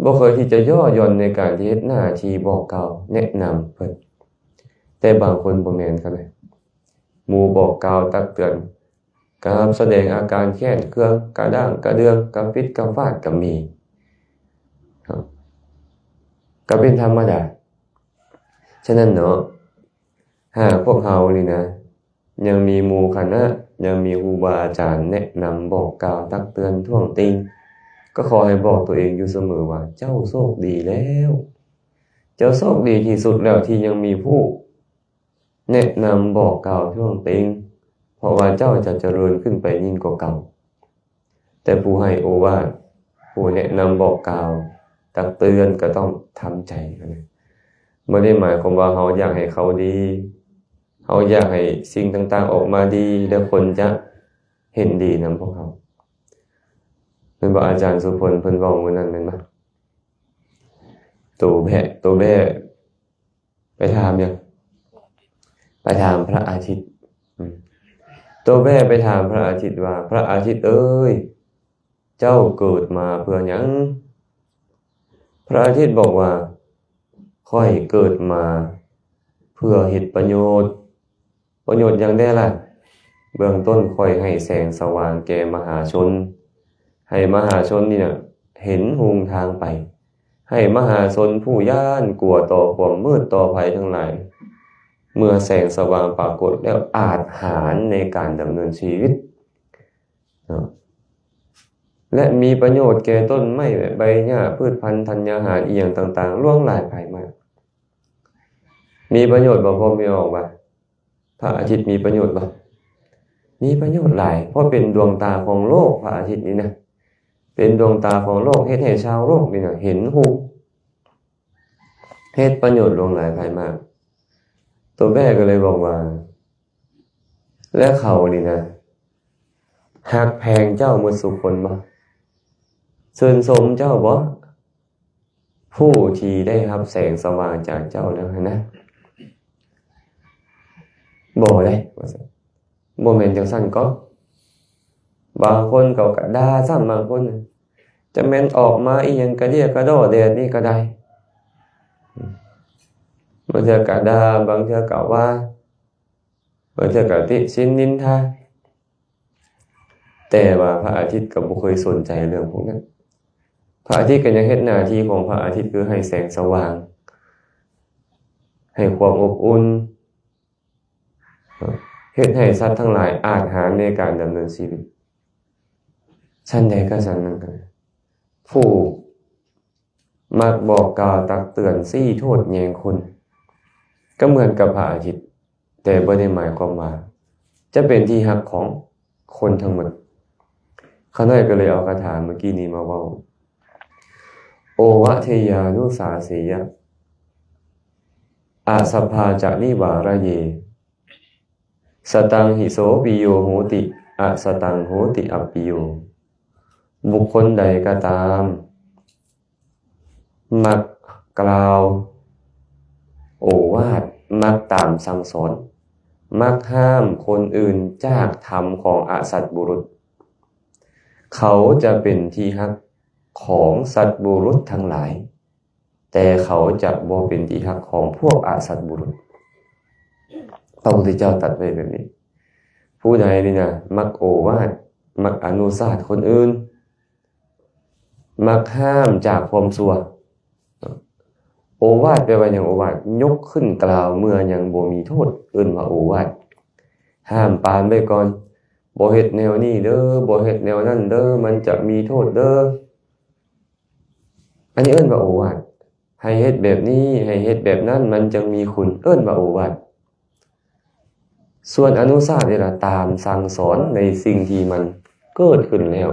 ບໍ່ເຄີຍທີ່ຈະຍໍ້ຢ່ອນໃນການທີ່ເຮັດໜ້າທີ່ບອກກ່າວແນະນຳເພິ່ນ. ແຕ່ບາງຄົນບໍ່ແມ່ນຊັ້ນເດ, ໝູ່ບອກກ່າວຕັກເຕືອນ ກັບສະແດງອາການແຄ້ນເຄືອງ, ກະດ້າງກະເດືອງ, ກະປິດກະຟາດກໍມີ, ກໍເປັນທຳມະດາ. ສະນັ້ນເນາະ, ຫາກພວກເຮົານີ້ນະ ຍັງມີໝູ່ຄະນະ, ຍັງມີຄູບາອາຈານແນະນຳບອກກ່າວຕັກເຕືອນທ້ວງຕິງ, ກໍຂໍໃຫ້ບອກຕົວເອງຢູ່ສະເໝີວ່າ ເຈົ້າໂຊກດີແລ້ວ, ເຈົ້າໂຊກດີທີ່ສຸດແລ້ວທີ່ຍັງມີຜູ້ ແນະນຳບອກກ່າວທ້ວງຕິງ, ເພາະວ່າເຈົ້າຈະຈະເລີນຂຶ້ນໄປຍິ່ງກວ່າເກົ່າ. ແຕ່ຜູ້ໃຫ້ໂອວາດ, ຜູ້ແນະນຳບອກກ່າວ, ຕັກເຕືອນກໍຕ້ອງທຳໃຈ. ບໍ່ໄດ້ໝາຍຄວາມວ່າເຮົາຢາກໃຫ້ເຂົາດີ, ເຮົາຢາກໃຫ້ສິ່ງຕ່າງໆອອກມາດີ ແລະ ຄົນຈະເຫັນດີນຳພວກເຮົາ. ແມ່ນບໍ່ ອາຈານສຸພົນ ເພິ່ນເວົ້າມື້ນັ້ນແມ່ນບໍ່? ໂຕແບ້ ໂຕແບ້ ໄປຖາມຫຍັງ? ໄປຖາມພະອາທິດ. ອືມ ໂຕແບ້ໄປຖາມພະອາທິດວ່າ ພະອາທິດເອີຍ, ເຈົ້າເກີດມາເພື່ອຫຍັງ? ພະອາທິດບອກວ່າ ຂ້ອຍເກີດມາເພື່ອເຮັດປະໂຫຍດ. ປະໂຫຍດຫຍັງແດ່ລະ? ເບື້ອງຕົ້ນຂ້ອຍໃຫ້ແສງສະຫວ່າງແກ່ມະຫາຊົນ, ໃຫ້ມະຫາຊົນນີ້ນະເຫັນຮຸ່ງທາງໄປ, ໃຫ້ມະຫາຊົນຜູ້ຢ້ານກົວຕໍ່ຄວາມມືດຕໍ່ໄພທັງຫຼາຍ, ເມື່ອແສງສະຫວ່າງປາກົດແລ້ວອາດຫານໃນການດຳເນີນຊີວິດເນາະ ແລະ ມີປະໂຫຍດແກ່ຕົ້ນໄມ້ ແບບໃບຫຍ້າ ພືດພັນ ທັນຍາຫານ ອີ່ຫຍັງຕ່າງໆ ຫຼວງຫຼາຍພາຍມາກ. ມີປະໂຫຍດບໍ່? ພໍມີອອກວ່າ ພະອາທິດມີປະໂຫຍດບໍ່? ມີປະໂຫຍດຫຼາຍ, ເພາະເປັນດວງຕາຂອງໂລກ, ພະອາທິດນີ້ນະ ເປັນດວງຕາຂອງໂລກ, ເຮັດໃຫ້ຊາວໂລກນີ້ນະເຫັນຮູບ, ເຮັດປະໂຫຍດຫຼວງຫຼາຍພາຍມາກ. ໂຕແບ້ກໍເລີຍບອກວ່າ ແລະ ເຂົານີ້ນະ ຮັກແພງເຈົ້າໝົດສູ່ຄົນບໍ່? ຊື່ນຊົມເຈົ້າບໍ່? ຜູ້ທີ່ໄດ້ຮັບແສງສະຫວ່າງຈາກເຈົ້າແລ້ວຫັ້ນນະ? ບໍ່ເດ້ ວ່າຊັ້ນ. ບໍ່ແມ່ນຈັ່ງຊັ້ນກໍ ບາງຄົນເຂົາກໍດ່າຊ້ຳ, ບາງຄົນຈະແມ່ນອອກມາອີ່ຫຍັງກະເດຍກະດໍແດດນີ້ກໍໄດ້, ບາງເທື່ອກໍດ່າ, ບາງເທື່ອກໍວ່າ, ບາງເທື່ອກໍຕິຊິນນິນທາ. ແຕ່ວ່າພະອາທິດກໍບໍ່ເຄີຍສົນໃຈເລື່ອງພວກນັ້ນ. ພະອາທິດກໍຍັງເຮັດໜ້າທີ່ຂອງພະອາທິດ ຄືໃຫ້ແສງສະຫວ່າງ, ໃຫ້ຄວາມອົບອຸ່ນ, ເຮັດໃຫ້ສັດທັງຫຼາຍອາດຫານໃນການດຳເນີນຊີວິດ. ຊັ້ນໃດກໍຊັ້ນນັ້ນ, ຜູ້ມັກບອກກ່າວຕັກເຕືອນ, ຊີ້ໂທດແຍງຄຸນ ກໍເໝືອນກັບພະອາທິດ, ແຕ່ບໍ່ໄດ້ໝາຍຄວາມວ່າຈະເປັນທີ່ຮັກຂອງຄົນທັງໝົດ. ຂ້ານ້ອຍກໍເລີຍເອົາຄາຖາເມື່ອກີ້ນີ້ມາເວົ້າ. ໂອວະເທຍານຸສາເສຍະ ອະສັບພາຈະນິວາຣະເຍ ສະຕັງຫິໂສປິໂຍໂຫຕິ ອະສະຕັງໂຫຕິອັບປິໂຍ. ບຸກຄົນໃດກໍຕາມ ມັກກ່າວໂອວາດ, ມັກຕາມສັ່ງສອນ, ມັກຫ້າມຄົນອື່ນຈາກທຳຂອງອະສັດບຸລຸດ, ເຂົາຈະເປັນທີ່ຮັກຂອງສັດບຸລຸດທັງຫຼາຍ, ແຕ່ເຂົາຈະບໍ່ເປັນທີ່ຮັກຂອງພວກອະສັດບຸລຸດ. ພະພຸດທະເຈົ້າຕັດໄວ້ແບບນີ້. ຜູ້ໃດນີ້ນະ ມັກໂອວາດ, ມັກອະນຸສາດຄົນອື່ນ, ມັກຫ້າມຈາກຄວາມຊົ່ວ. ໂອວາດແປວ່າຫຍັງ? ໂອວາດ ຍົກຂຶ້ນກ່າວເມື່ອຍັງບໍ່ມີໂທດ, ເອີ້ນວ່າໂອວາດ. ຫ້າມປາມໄວ້ກ່ອນ, ບໍ່ເຮັດແນວນີ້ເດີ, ບໍ່ເຮັດແນວນັ້ນເດີ, ມັນຈະມີໂທດເດີ. ອັນນີ້ເອີ້ນວ່າໂອວາດ. ໃຫ້ເຮັດແບບນີ້, ໃຫ້ເຮັດແບບນັ້ນ, ມັນຈັ່ງມີຄຸນ, ເອີ້ນວ່າໂອວາດ. ສ່ວນອະນຸສາດນີ້ລະ ຕາມສັ່ງສອນໃນສິ່ງທີ່ມັນເກີດຂຶ້ນແລ້ວ.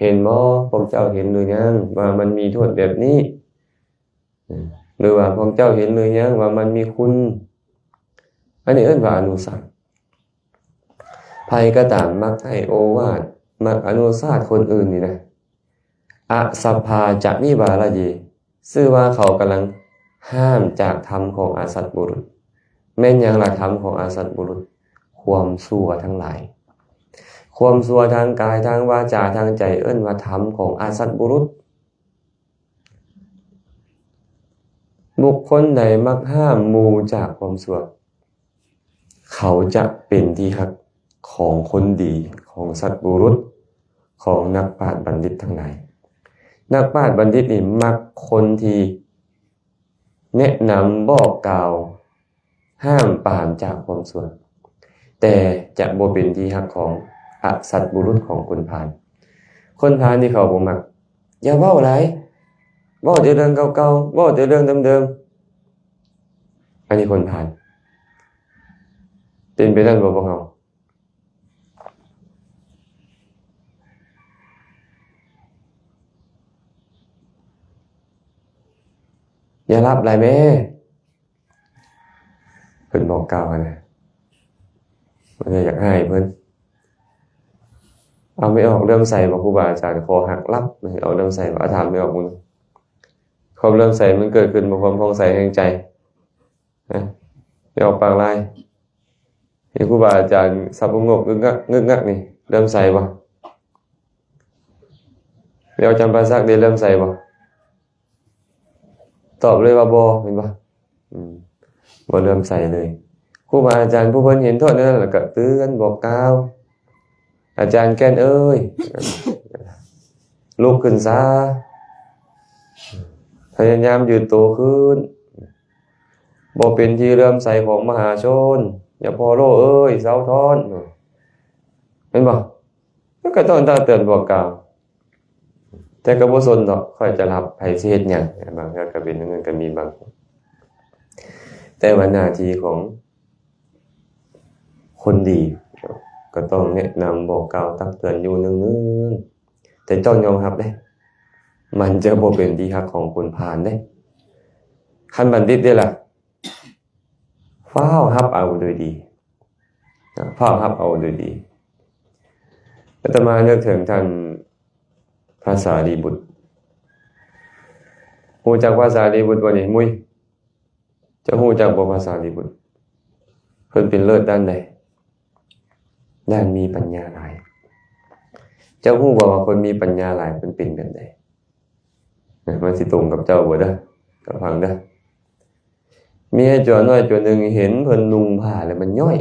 ເຫັນບໍ່? ພວກເຈົ້າເຫັນຫຼືຍັງວ່າມັນມີໂທດແບບນີ້? ຫຼືວ່າພວກເຈົ້າເຫັນຫຼືຍັງວ່າມັນມີຄຸນ? ອັນນີ້ເອີ້ນວ່າອະນຸສາດ. ໃຜກໍຕາມມັກໃຫ້ໂອວາດ, ມັກອະນຸສາດຄົນອື່ນນີ້ນະ, ອະສັບພາຈະນິວາລະເຍ ຊື່ວ່າເຂົາກຳລັງຫ້າມຈາກທຳຂອງອະສັດບຸລຸດ. ແມ່ນຫຍັງລະທຳຂອງອະສັດບຸລຸດ? ຄວາມຊົ່ວທັງຫຼາຍ. ຄວາມຊົ່ວທາງກາຍ, ທາງວາຈາ, ທາງໃຈ, ເອີ້ນວ່າທຳຂອງອະສັດບຸລຸດ. ບຸກຄົນໃດມັກຫ້າມໝູ່ຈາກຄວາມຊົ່ວ, ເຂົາຈະເປັນທີ່ຮັກຂອງຄົນດີ, ຂອງສັດບຸລຸດ, ຂອງນັກປາດບັນດິດທັງຫຼາຍ. ນັກປາດບັນດິດນີ້ມັກຄົນທີ່ແນະນຳ, ບອກກ່າວ, ຫ້າມປາມຈາກຄວາມຊົ່ວ, ແຕ່ຈະບໍ່ເປັນທີ່ຮັກຂອງອະສັດບຸລຸດ, ຂອງຄົນພານ. ຄົນພານນີ້ເຂົາບໍ່ມັກ. ຢ່າເວົ້າຫຼາຍ, ເວົ້າແຕ່ເລື່ອງເກົ່າໆ, ເວົ້າແຕ່ເລື່ອງເດີມໆ. ອັນນີ້ຄົນພານ. ເປັນໄປນັ້ນບໍ່ພວກເຮົາ? ຢ່າລັບຫຼາຍແມ້. ເພິ່ນບອກກ່າວຫັ້ນນະ, ມັນກໍຢາກໃຫ້ເພິ່ນ. ເອົາ ແມ່ອອກເຫຼື້ອມໃສບໍ່ ຄູບາອາຈານ? ຂໍຮັກລັບ. ເອົາເຫຼື້ອມໃສບໍ່? ອາ ຖາມແມ່ອອກເບິ່ງ. ຄວາມເຫຼື້ອມໃສມັນເກີດຂຶ້ນບໍ່ ຄວາມຜ່ອງໃສແຫ່ງໃຈ? ຮະ? ແມ່ອອກປາກລາຍ. ເຫັນຄູບາອາຈານສັບປະງົບງຶກງັກ ງຶກງັກນີ້ ເຫຼື້ອມໃສບໍ່? ແມ່ອອກຈຳປາສັກເດ ເຫຼື້ອມໃສບໍ່? ຕອບເລີຍວ່າບໍ່ ແມ່ນບໍ່? ອືມ ບໍ່ເຫຼື້ອມໃສເລີຍ. ຄູບາອາຈານຜູ້ເພິ່ນເຫັນໂທດແນວນັ້ນ ແລ້ວກໍເຕືອນບອກກ່າວ, ອາຈານແກ່ນເອີຍ ລຸກຂຶ້ນຊາ, ພະຍາຍາມຢືນໂຕຂຶ້ນ, ບໍ່ເປັນທີ່ເຫຼື້ອມໃສຂອງມະຫາຊົນ, ຢ່າພໍ່ໂລເອີຍ ເຊົາທ້ອນ, ແມ່ນບໍ່? ມັນກໍຕ້ອງຕັກເຕືອນບອກກ່າວ. ແຕ່ກໍບໍ່ສົນດອກ ຂ້ອຍຈະລັບ ໃຜຊິເຮັດຫຍັງ. ບາງເທື່ອກໍເປັນແນວນັ້ນກໍມີບາງຄົນ. ແຕ່ວ່າໜ້າທີ່ຂອງຄົນດີ ກໍຕ້ອງແນະນຳ ບອກກ່າວ ຕັກເຕືອນຢູ່ເນື່ອງໆ. ແຕ່ເຈົ້າຍອມຮັບເດ້ ມັນຈະບໍ່ເປັນທີ່ຮັກຂອງຄົນພານເດ້. ຄັນບັນດິດເດ້ລະ ຟ້າວຮັບເອົາໂດຍດີ, ຟ້າວຮັບເອົາໂດຍດີ. ອາດຕະມານຶກເຖິງທ່ານພະສາລີບຸດ. ຮູ້ຈັກພະສາລີບຸດບໍ່ນີ້ ມຸ້ຍ? ເຈົ້າຮູ້ຈັກບໍ່ພະສາລີບຸດ? ເພິ່ນເປັນເລີດດ້ານໃດ? ດ້ານມີປັນຍາຫຼາຍ. ເຈົ້າຮູ້ບໍ່ວ່າຄົນມີປັນຍາຫຼາຍເພິ່ນເປັນແບບໃດ? ນະ ມັນຊິຕົງກັບເຈົ້າບໍ່ເດີ ກັບຟັງເດີ. ມີໄອ້ຈົວນ້ອຍຕົວໜຶ່ງເຫັນເພິ່ນນຸ່ງຜ້າແລ້ວມັນຍ້ອຍ.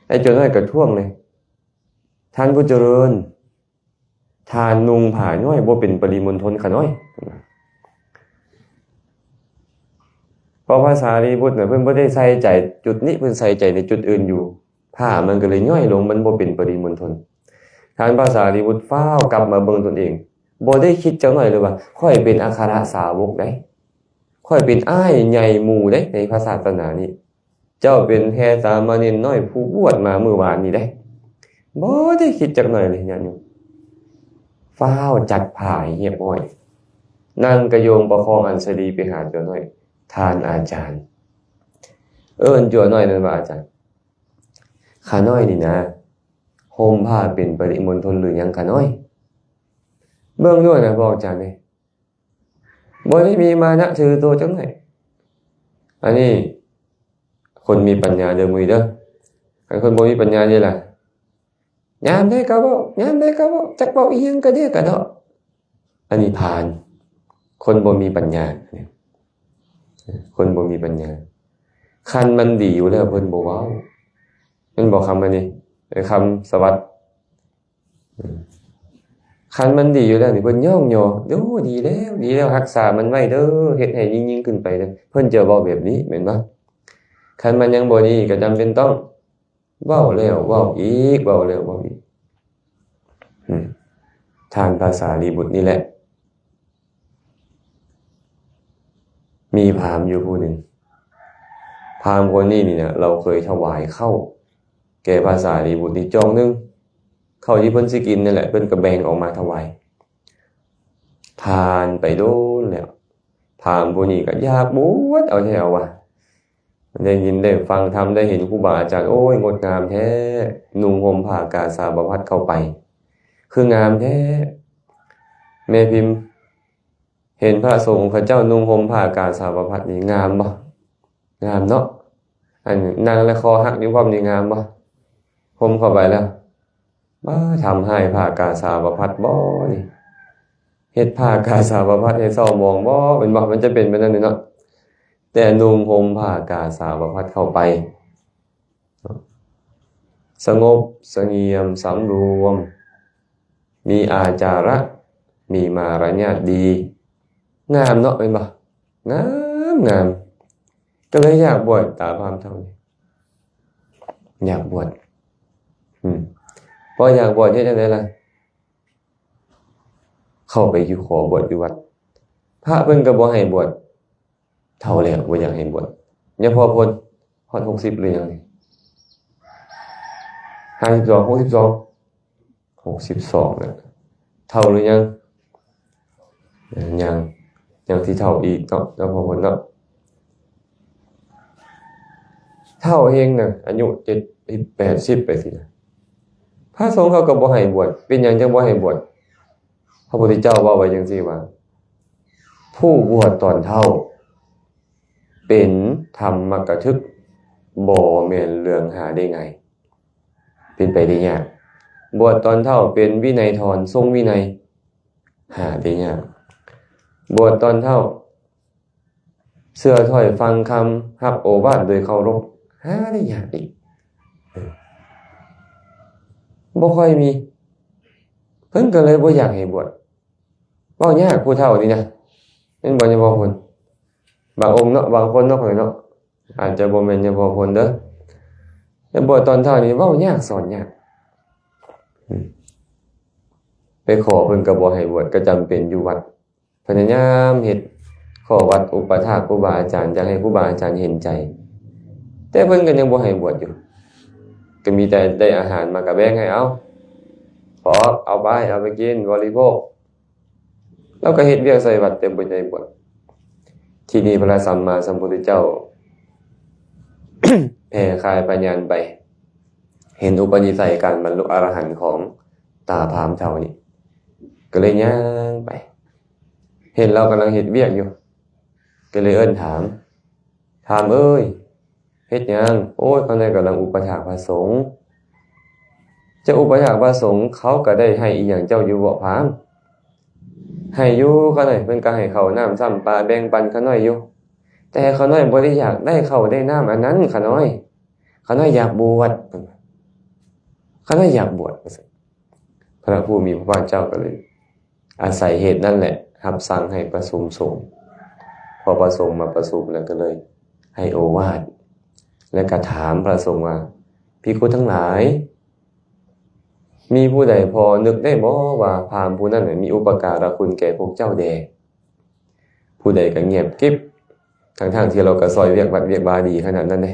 ໄອ້ຈົວນ້ອຍກໍທ້ວງເລີຍ, ທ່ານຜູ້ຈະເລີນ, ທ່ານນຸ່ງຜ້າຍ້ອຍບໍ່ເປັນປະລິມົນທົນຂະນ້ອຍ. ເພາະພະສາລີບຸດນະ ເພິ່ນບໍ່ໄດ້ໃສ່ໃຈຈຸດນີ້, ເພິ່ນໃສ່ໃຈໃນຈຸດອື່ນຢູ່. ຜ້າມັນກໍເລີຍຍ້ອຍລົງ, ມັນບໍ່ເປັນປະລິມົນທົນ. ທ່ານພະສາລີບຸດຟ້າວກັບມາເບິ່ງຕົນເອງ, ບໍ່ໄດ້ຄິດຈັກໜ້ອຍເລີຍວ່າ ຂ້ອຍເປັນອັກຄະລະສາວົກໃດ, ຂ້ອຍເປັນອ້າຍໃຫຍ່ໝູ່ໃດ ໃນພະສາສະໜານີ້. ເຈົ້າເປັນແຄ່ສາມະເນນນ້ອຍຜູ້ບວດມາມື້ວານນີ້ໃດ. ບໍ່ໄດ້ຄິດຈັກໜ້ອຍເລີຍ ຍາດໂຍມ. ຟ້າວຈັດຜ້າໃຫ້ຮຽບຮ້ອຍ, ນັ່ງກະໂຍງປະຄອງອັນສະລີໄປຫາຈົວນ້ອຍ, ທ່ານອາຈານ. ເອີ້ນຈົວນ້ອຍນັ້ນວ່າ ອາຈານ, ຂ້ານ້ອຍນີ້ນະ ຫົ່ມຜ້າເປັນປະລິມົນທົນຫຼືຫຍັງຂ້ານ້ອຍ? ເບິ່ງດ້ວຍນະ ບອກອາຈານເດ້. ບໍ່ໄດ້ມີມານະຖືໂຕຈັກໜ້ອຍ. ອັນນີ້ຄົນມີປັນຍາເດີ ມຸ້ຍເດີ. ຄັນຄົນບໍ່ມີປັນຍານີ້ລະ ຍາມໃດກໍເວົ້າ, ຍາມໃດກໍເວົ້າ, ຈັກເວົ້າອີ່ຫຍັງກະເດກະເດາະ. ອັນນີ້ພານ, ຄົນບໍ່ມີປັນຍາ, ຄົນບໍ່ມີປັນຍາ. ຄັນມັນດີຢູ່ແລ້ວເພິ່ນບໍ່ເວົ້າ. ແມ່ນບໍ່ຄຳອັນນີ້? ເອີ ຄຳສະຫວັດ. ຄັນມັນດີຢູ່ແລ້ວນີ້ ເພິ່ນຍ້ອງຍໍ, ໂອ້ ດີແລ້ວ, ດີແລ້ວ, ຮັກສາມັນໄວ້ເດີ, ເຮັດໃຫ້ຍິ່ງໆຂຶ້ນໄປເດີ. ເພິ່ນຈະເວົ້າແບບນີ້ ແມ່ນບໍ່? ຄັນມັນຍັງບໍ່ດີ ກໍຈຳເປັນຕ້ອງເວົ້າແລ້ວເວົ້າອີກ, ເວົ້າແລ້ວເວົ້າອີກ. ອືມ ທ່ານພະສາລີບຸດນີ້ແຫຼະ ມີພາມຢູ່ຜູ້ໜຶ່ງ. ພາມຄົນນີ້ນີ້ນະ ລາວເຄີຍຖວາຍເຂົ້າແກ່ພະສາລີບຸດນີ້ຈອງໜຶ່ງ. ເຂົ້າທີ່ເພິ່ນຊິກິນນັ້ນແຫຼະ ເພິ່ນກໍແບ່ງອອກມາຖວາຍ. ຜ່ານໄປດົນແລ້ວ, ພ ພາມຜູ້ນີ້ກໍຢາກບວດເອົາແທ້ເອົາວ່າ ໄດ້ຍິນໄດ້ຟັງທຳ ໄດ້ເຫັນຄູບາອາຈານ ໂອ້ຍ ງົດງາມແທ້ ນຸ່ງຫົ່ມຜ້າກາສາວະພັດເຂົ້າໄປ ຄືງາມແທ້. ແມ່ພິມ ເຫັນພະສົງເຂົາເຈົ້ານຸ່ງຫົ່ມຜ້າກາສາວະພັດນີ້ງາມບໍ່? ງາມເນາະ. ອັນນັ່ງແລ້ວຄໍຫັກຢູ່ພ້ອມນີ້ງາມບໍ່? ຫົ່ມເຂົ້າໄປແລ້ວ ບາ ທຳຮ້າຍຜ້າກາສາວະພັດບໍ່ນີ້? ເຮັດຜ້າກາສາວະພັດໃຫ້ເສົ້າໝອງບໍ່? ແມ່ນບໍ່? ມັນຈະເປັນແບບນັ້ນເນາະ. ແຕ່ນຸ່ງຫົ່ມຜ້າກາສາວະພັດເຂົ້າໄປ ສະຫງົບສະຫງຽມສຳລວມ ມີອາຈາລະ ມີມາລະຍາດດີ ງາມເນາະ ແມ່ນບໍ່? ງາມ ງາມ ກໍເລີຍຢາກບວດຕາພາມເຖົ້ານີ້ ຢາກບວດ. ອືມ ພໍຢາກບວດເຮັດຈັ່ງໃດລະ? ເຂົ້າໄປຢູ່ ຂໍບວດຢູ່ວັດ ພະເພິ່ນກໍບໍ່ໃຫ້ບວດ. ເຖົ້າແລ້ວ ບໍ່ຢາກໃຫ້ບວດ. ຍາພໍ່ພົນ ຮອດຫົກສິບຫຼືຍັງນີ້? ຫ້າສິບສອງ ຫົກສິບສອງ ຫົກສິບສອງແລ້ວ ເຖົ້າຫຼືຍັງ? ຍັງ ຍັງຊິເຖົ້າອີກເນາະ ຍາພໍ່ພົນເນາະ. ເຖົ້າແຮງນະ ອາຍຸເຈັດສິບ ແປດສິບ ໄປຊີ້ນະ ພະສົງເຂົາກໍບໍ່ໃຫ້ບວດ. ເປັນຫຍັງຈັ່ງບໍ່ໃຫ້ບວດ? ພະພຸດທະເຈົ້າເວົ້າໄວ້ຈັ່ງຊີ້ວ່າ ຜູ້ບວດຕອນເຖົ້າເປັນທຳມະກະທຶກ ບໍ່ແມ່ນເລື່ອງຫາໄດ້ງ່າຍ ເປັນໄປໄດ້ຍາກ. ບວດຕອນເຖົ້າເປັນວິໄນທອນ ຊົງວິໄນ ຫາໄດ້ຍາກ. ບວດຕອນເຖົ້າ ເຊື່ອຖ້ອຍຟັງຄຳ ຮັບໂອວາດໂດຍເຄົາລົບ ຫາໄດ້ຍາກອີກ ເອີ ບໍ່ຄ່ອຍມີ. ເພິ່ນກໍເລີຍບໍ່ຢາກໃຫ້ບວດ. ເວົ້າຍາກຜູ້ເຖົ້ານີ້ນະ ແມ່ນບໍ່ຍາພໍ່ພົນ? ບາງອົງເນາະ ບາງຄົນເນາະ ຂ້ອຍເນາະ ອາດຈະບໍ່ແມ່ນຍາພໍ່ພົນເດີ ແຕ່ບວດຕອນເຖົ້ານີ້ເວົ້າຍາກສອນຍາກ. ອືມ ໄປຂໍເພິ່ນກໍບໍ່ໃຫ້ບວດ ກໍຈຳເປັນຢູ່ວັດ ພະຍາຍາມເຮັດຂໍ້ວັດ ອຸປະຖາກຄູບາອາຈານ ຢາກໃຫ້ຄູບາອາຈານເຫັນໃຈ ແຕ່ເພິ່ນກໍຍັງບໍ່ໃຫ້ບວດຢູ່. ກໍມີແຕ່ໄດ້ອາຫານມາກໍແບ່ງໃຫ້ເອົາ ເອົາໄປ ເອົາໄປກິນ ບໍລິໂພກ. ລາວກໍເຮັດວຽກໃສ່ວັດແຕ່ບໍ່ໄດ້ບວດ. ທີນີ້ພະສຳມາສຳພຸດທະເຈົ້າ ແຜ່ຂາຍພະຍານໄປ ເຫັນອຸປະນິໄສການບັນລຸອະລະຫັນຂອງຕາພາມເຖົ້ານີ້ ກໍເລີຍຍ່າງໄປ ເຫັນລາວກຳລັງເຮັດວຽກຢູ່ ກໍເລີຍເອີ້ນຖາມ ຖາມເອີຍ ເຮັດຫຍັງ? ໂອ້ຍ ຂ້ານ້ອຍກຳລັງອຸປະຖາກພະສົງ. ເຈົ້າອຸປະຖາກພະສົງ ເຂົາກໍໄດ້ໃຫ້ອີ່ຫຍັງເຈົ້າຢູ່ບໍ່ພາມ? ໃຫ້ຢູ່ ຂ້ານ້ອຍ ເພິ່ນກໍໃຫ້ເຂົ້ານ້ຳຊ້ຳປາ ແບ່ງປັນຂ້ານ້ອຍຢູ່ ແຕ່ຂ້ານ້ອຍບໍ່ໄດ້ຢາກໄດ້ເຂົ້າໄດ້ນ້ຳອັນນັ້ນ ຂ້ານ້ອຍ ຂ້ານ້ອຍຢາກບວດ ຂ້ານ້ອຍຢາກບວດ ວ່າຊັ້ນ. ພະຜູ້ມີພະພາກເຈົ້າກໍເລີຍ ອາໄສເຫດນັ້ນແຫຼະ ຮັບສັ່ງໃຫ້ປະຊຸມສົງ. ພໍປະສົງມາປະຊຸມແລ້ວກໍເລີຍໃຫ້ໂອວາດ ແລະກໍຖາມພະສົງວ່າ ພິກຂຸທັງຫຼາຍ ມີຜູ້ໃດພໍນຶກໄດ້ບໍ່ວ່າພາມຜູ້ນັ້ນມີອຸປະກາລະຄຸນແກ່ພວກເຈົ້າແດ່? ຜູ້ໃດກໍງຽບກິບ ທັງໆທີ່ລາວກໍຊ່ອຍວຽກວັດວຽກວາດີຂະໜາດນັ້ນເດ້.